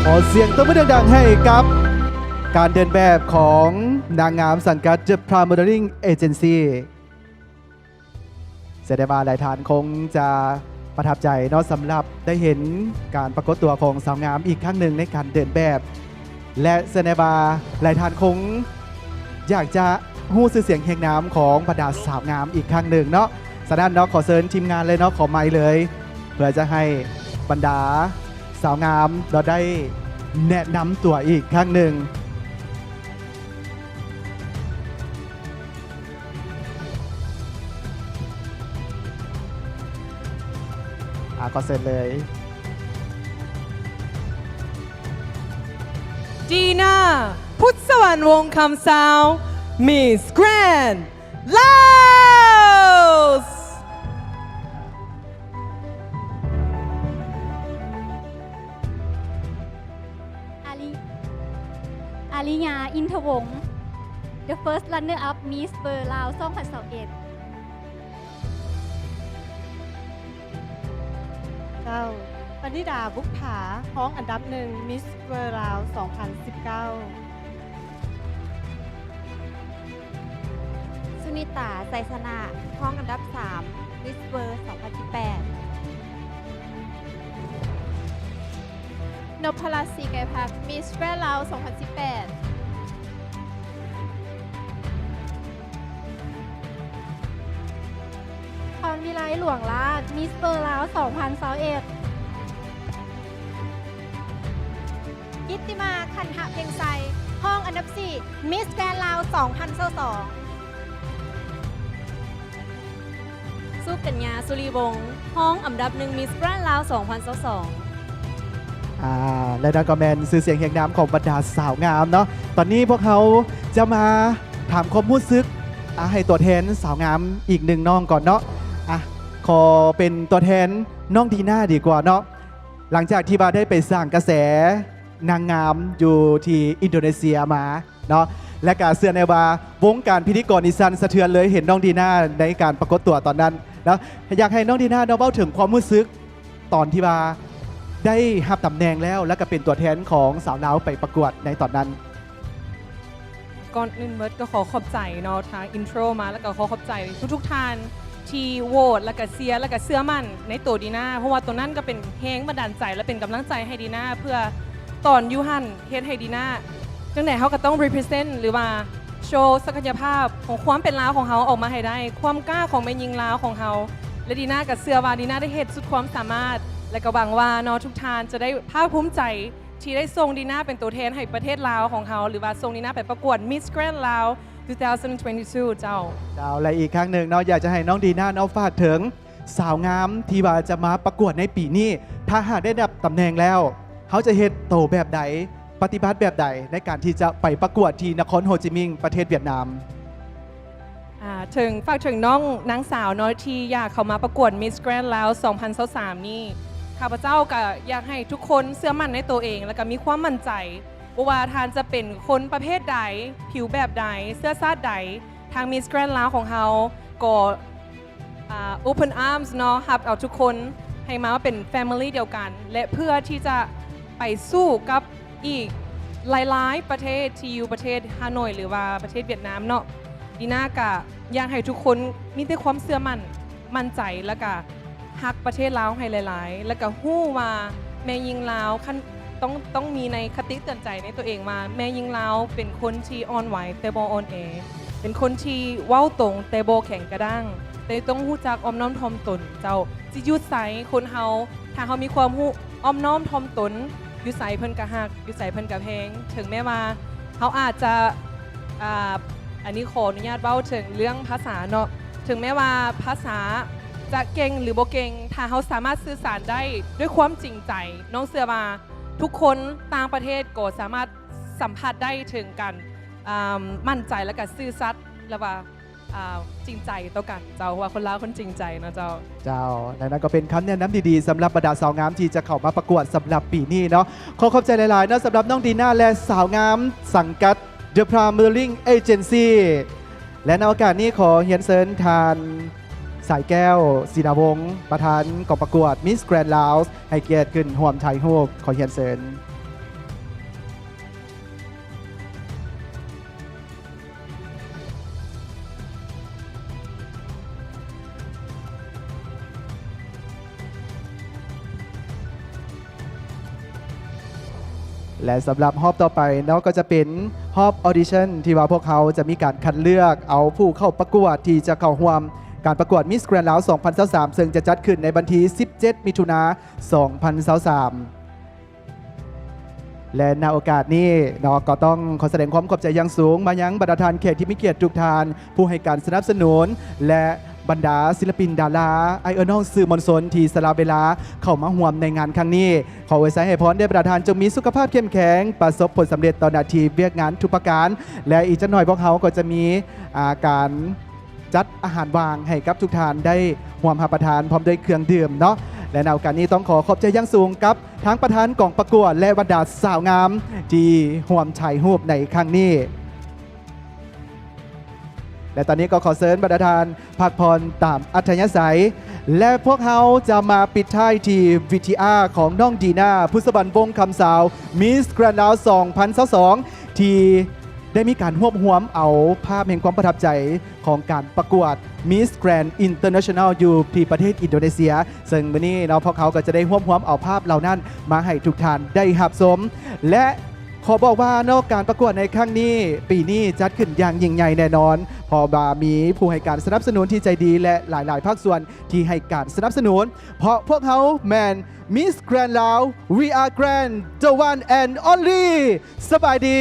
ຂໍສຽງຕົບມືດັງໆໃຫ້ກັບການເດີນແບບຂອງນາງງາມສັງກັດ The Prime Modeling Agency. ເຊື່ອໄດ້ວ່າຫຼາຍທ່ານຄົງຈະປະທັບໃຈເນາະ ສຳລັບໄດ້ເຫັນການປາກົດຕົວຂອງສາວງາມອີກຄັ້ງໜຶ່ງໃນການເດີນແບບ ແລະ ເຊື່ອແນ່ວ່າຫຼາຍທ່ານຄົງຢາກຈະຮູ້ຊື່ສຽງຮຽງນາມຂອງບັນດາສາວງາມອີກຄັ້ງໜຶ່ງເນາະ. ສະນັ້ນເນາະ ຂໍເຊີນທີມງານເລີຍເນາະ ຂໍໄມເລີຍ ເພື່ອຈະໃຫ້ບັນດາສາວງາມເນາະໄດ້ແນະນຳຕົວອີກຄັ້ງໜຶ່ງ. ອາ ຂໍເຊີນເລີຍ ດີນາ ພຸດສະຫວັນ ວົງຄຳຊາວ ມິສແກຣນລາວ. ອາລິ ອາລິຍາ ອິນທະວົງ The First Runner Up Miss World ລາວ ສອງພັນຊາວເອັດ. ເຈົ້າ ປະນິດາ ບຸບຜາ ຮອງອັນດັບໜຶ່ງ Miss World ລາວ ສອງພັນສິບເກົ້າ. ສຸນິຕາ ໄຊຊະນະ ຮອງອັນດັບສາມ Miss World ສອງພັນສິບແປດ. ນົບພະລັດ ສີໄກພັກ Miss Grand ລາວ ສອງພັນສິບແປດ. ພອນວິໄລ ຫຼວງລາດ Miss World ລາວ ສອງພັນຊາວເອັດ. ກິດຕິມາ ຄັນທະເພັງໄຊ ຮອງອັນດັບສີ່ Miss Grand ລາວ ສອງພັນຊາວສອງ. ສຸກັນຍາ ສຸລິວົງ ຮອງອັນດັບໜຶ່ງ Miss Grand ລາວ ສອງພັນຊາວສອງ. ອາ ແລະ ນັ້ນກໍແມ່ນຊື່ສຽງຮຽງນາມຂອງບັນດາສາວງາມເນາະ. ຕອນນີ້ພວກເຮົາຈະມາຖາມຄວາມຮູ້ສຶກ ອາ ໃຫ້ຕົວແທນສາວງາມອີກໜຶ່ງນ້ອງກ່ອນເນາະ. ອາ ຂໍເປັນຕົວແທນນ້ອງດີນາດີກວ່າເນາະ. ຫຼັງຈາກທີ່ວ່າໄດ້ໄປສ້າງກະແສ ນາງງາມຢູ່ທີ່ອິນໂດເນເຊຍມາເນາະ ແລະກະເຊື່ອແນ່ວ່າວົງການພິທີກອນນີ້ສັ່ນສະເທືອນເລີຍ ເຫັນນ້ອງດີນາໃນການປາກົດຕົວຕອນນັ້ນເນາະ. ຢາກໃຫ້ນ້ອງດີນາເນາະເວົ້າເຖິງຄວາມຮູ້ສຶກຕອນທີ່ວ່າໄດ້ຮັບຕຳແໜ່ງແລ້ວ ແລະກະເປັນຕົວແທນຂອງສາວລາວໄປປະກວດໃນຕອນນັ້ນ. ກ່ອນອື່ນເໝິດກໍຂໍຂອບໃຈເນາະ ທາງອິນໂທຣມາ ແລ້ວກໍຂໍຂອບໃຈທຸກໆທ່ານທີ່ໂຫວດ ແລ້ວກໍເຊຍ ແລ້ວກໍເຊື່ອໝັ້ນໃນໂຕດີນາ ເພາະວ່າໂຕນັ້ນກໍເປັນແຮງບັນດານໃຈ ແລະເປັນກຳລັງໃຈໃຫ້ດີນາ ເພື່ອຕອນຢູ່ຫັ້ນເຮັດໃຫ້ດີນາ ຈັ່ງໃດເຮົາກໍຕ້ອງ represent ຫຼືວ່າໂຊສັກກະຍະພາບຂອງຄວາມເປັນລາວຂອງເຮົາອອກມາໃຫ້ໄດ້ ຄວາມກ້າຂອງແມ່ຍິງລາວຂອງເຮົາ ແລະດີນາກໍເຊື່ອວ່າດີນາໄດ້ເຮັດສຸດຄວາມສາມາດ ແລະກໍຫວັງວ່າເນາະ ທຸກທ່ານຈະໄດ້ພາກພູມໃຈ ທີ່ໄດ້ສົ່ງດີນາເປັນຕົວແທນໃຫ້ປະເທດລາວຂອງເຮົາ ຫຼືວ່າສົ່ງດີນາໄປປະກວດ Miss Grand Laos two thousand twenty-two ເຈົ້າ. ເຈົ້າ ແລະອີກຄັ້ງໜຶ່ງເນາະ ຢາກຈະໃຫ້ນ້ອງດີນາເນາະ ຝາກເຖິງສາວງາມທີ່ວ່າຈະມາປະກວດໃນປີນີ້ ຖ້າຫາກໄດ້ຮັບຕຳແໜ່ງແລ້ວ ເຮົາຈະເຮັດໂຕແບບໃດ ປະຕິບັດແບບໃດ ໃນການທີ່ຈະໄປປະກວດທີ່ນະຄອນໂຮຈິມິງ ປະເທດຫວຽດນາມ? ອ່າ ເຖິງ ຝາກເຖິງນ້ອງນາງສາວເນາະ ທີ່ຢາກເຂົ້າມາປະກວດ Miss Grand Laos ສອງພັນຊາວສາມນີ້ ຂ້າພະເຈົ້າກໍຢາກໃຫ້ທຸກຄົນເຊື່ອໝັ້ນໃນໂຕເອງ ແລ້ວກໍມີຄວາມໝັ້ນໃຈ ບໍ່ວ່າທ່ານຈະເປັນຄົນປະເພດໃດ, ຜິວແບບໃດ, ເຊື້ອຊາດໃດ, ທາງ Miss Grand Laos ຂອງເຮົາກໍ ອ່າ open arms ເນາະ ຮັບເອົາທຸກຄົນໃຫ້ມາເປັນ family ດຽວກັນ ແລະ ເພື່ອທີ່ຈະໄປສູ້ກັບອີກຫຼາຍໆປະເທດທີ່ຢູ່ປະເທດຮ່າໂນ້ຍ ຫຼືວ່າປະເທດຫວຽດນາມເນາະ. ດີນາກະຢາກໃຫ້ທຸກຄົນມີແຕ່ຄວາມເຊື່ອໝັ້ນ, ໝັ້ນໃຈ ແລ້ວກະຮັກປະເທດລາວໃຫ້ຫຼາຍໆ ແລ້ວກະຮູ້ວ່າແມ່ຍິງລາວ ຄັນ ຕ້ອງ ຕ້ອງມີໃນຄະຕິເຕືອນໃຈໃນຕົວເອງວ່າ ແມ່ຍິງລາວເປັນຄົນທີ່ອ່ອນໄຫວແຕ່ບໍ່ອ່ອນແອ, ເປັນຄົນທີ່ເວົ້າຕົງແຕ່ບໍ່ແຂງກະດ້າງ, ແຕ່ຕ້ອງຮູ້ຈັກອ່ອນນ້ອມຖ່ອມຕົນເຈົ້າ. ຊິຢູ່ໃສ ຄົນເຮົາ ຖ້າເຮົາມີຄວາມຮູ້ອ່ອນນ້ອມຖ່ອມຕົນ ຢູ່ໃສເພິ່ນກະຮັກ, ຢູ່ໃສເພິ່ນກະແພງ. ເຖິງແມ້ວ່າເຮົາອາດຈະ ອ່າ ອັນນີ້ຂໍອະນຸຍາດເວົ້າເຖິງເລື່ອງພາສາເນາະ, ເຖິງແມ້ວ່າພາສາຈະເກັ່ງ ຫຼື ບໍ່ເກັ່ງ, ຖ້າເຮົາສາມາດສື່ສານໄດ້ດ້ວຍຄວາມຈິງໃຈ, ນ້ອງເຊື່ອວ່າ ທຸກຄົນຕ່າງປະເທດກໍສາມາດສຳຜັດໄດ້ເຖິງການ ອ່າ ໝັ້ນໃຈ ແລະກະຊື່ສັດ ແລະວ່າ ອ່າ ຈິງໃຈຕໍ່ກັນເຈົ້າ, ເພາະວ່າຄົນລາວຄົນຈິງໃຈເນາະເຈົ້າ. ເຈົ້າ ແລະນັ້ນກໍເປັນຄຳແນະນຳດີໆ ສຳລັບບັນດາສາວງາມທີ່ຈະເຂົ້າມາປະກວດສຳລັບປີນີ້ເນາະ. ຂໍຂອບໃຈຫຼາຍໆເນາະ ສຳລັບນ້ອງດີນາ ແລະສາວງາມສັງກັດ The Prime Modeling Agency. ແລະໃນໂອກາດນີ້ ຂໍຮຽນເຊີນທ່ານ ສາຍແກ້ວ ສີລາວົງ ປະທານກອງປະກວດ Miss Grand Laos ໃຫ້ກຽດຂຶ້ນຮ່ວມຖ່າຍຮູບ. ຂໍຮຽນເຊີນ. ແລະສຳລັບຮອບຕໍ່ໄປເນາະ ກໍຈະເປັນຮອບ audition ທີ່ວ່າພວກເຮົາຈະມີການຄັດເລືອກເອົາຜູ້ເຂົ້າປະກວດທີ່ຈະເຂົ້າຮ່ວມການປະກວດ Miss Grand Laos ສອງພັນຊາວສາມ ເຊິ່ງຈະຈັດຂຶ້ນໃນວັນທີສິບເຈັດ ມິຖຸນາ ສອງພັນຊາວສາມ. ແລະ ນະໂອກາດນີ້ເນາະ ກໍຕ້ອງຂໍສະແດງຄວາມຂອບໃຈຢ່າງສູງມາຍັງບັນດາທ່ານແຂກທີ່ມີກຽດທຸກທ່ານ, ຜູ້ໃຫ້ການສະໜັບສະໜູນ ແລະ ບັນດາສິລະປິນ, ດາລາ, ອ້າຍເອື້ອຍນ້ອງສື່ມວນຊົນທີ່ສະຫຼະເວລາເຂົ້າມາຮ່ວມໃນງານຄັ້ງນີ້. ຂໍອວຍໄຊໃຫ້ພອນແດ່ບັນດາທ່ານ ຈົ່ງມີສຸຂະພາບເຂັ້ມແຂງ, ປະສົບຜົນສຳເລັດຕໍ່ໜ້າທີ່ວຽກງານທຸກປະການ ແລະ ອີກຈັກໜ່ອຍພວກເຮົາກໍຈະມີ ອ່າ ການ ຈັດອາຫານວ່າງໃຫ້ກັບທຸກທ່ານໄດ້ຮ່ວມຮັບປະທານ ພ້ອມດ້ວຍເຄື່ອງດື່ມເນາະ. ແລະ ໃນໂອກາດນີ້ຕ້ອງຂໍຂອບໃຈຢ່າງສູງກັບທາງປະທານກອງປະກວດ ແລະ ບັນດາສາວງາມທີ່ຮ່ວມຖ່າຍຮູບໃນຄັ້ງນີ້. ແລະ ຕອນນີ້ກໍຂໍເຊີນບັນດາທ່ານພັກຜ່ອນຕາມອັດທະຍາໄສ ແລະ ພວກເຮົາຈະມາປິດທ້າຍທີ່ VTR ຂອງນ້ອງດີນາ ພຸດສະວັນ ວົງຄຳສາວ Miss Grand Laos ສອງພັນຊາວສອງ ທີ່ໄດ້ມີການຮວບຮວມເອົາພາບແຫ່ງຄວາມປະທັບໃຈ ຂອງການປະກວດ Miss Grand International ຢູ່ທີ່ປະເທດອິນໂດເນເຊຍ, ເຊິ່ງມື້ນີ້ເນາະ ພວກເຮົາກໍຈະໄດ້ຮວບຮວມເອົາພາບເຫຼົ່ານັ້ນມາໃຫ້ທຸກທ່ານໄດ້ຮັບຊົມ ແລະ ຂໍບອກວ່າເນາະ ການປະກວດໃນຄັ້ງນີ້ ປີນີ້ຈັດຂຶ້ນຢ່າງຍິ່ງໃຫຍ່ແນ່ນອນ, ເພາະວ່າມີຜູ້ໃຫ້ການສະໜັບສະໜູນທີ່ໃຈດີ ແລະ ຫຼາຍໆພາກສ່ວນທີ່ໃຫ້ການສະໜັບສະໜູນ, ເພາະພວກເຮົາແມ່ນ Miss Grand Laos, We Are Grand, The One and Only. ສະບາຍດີ.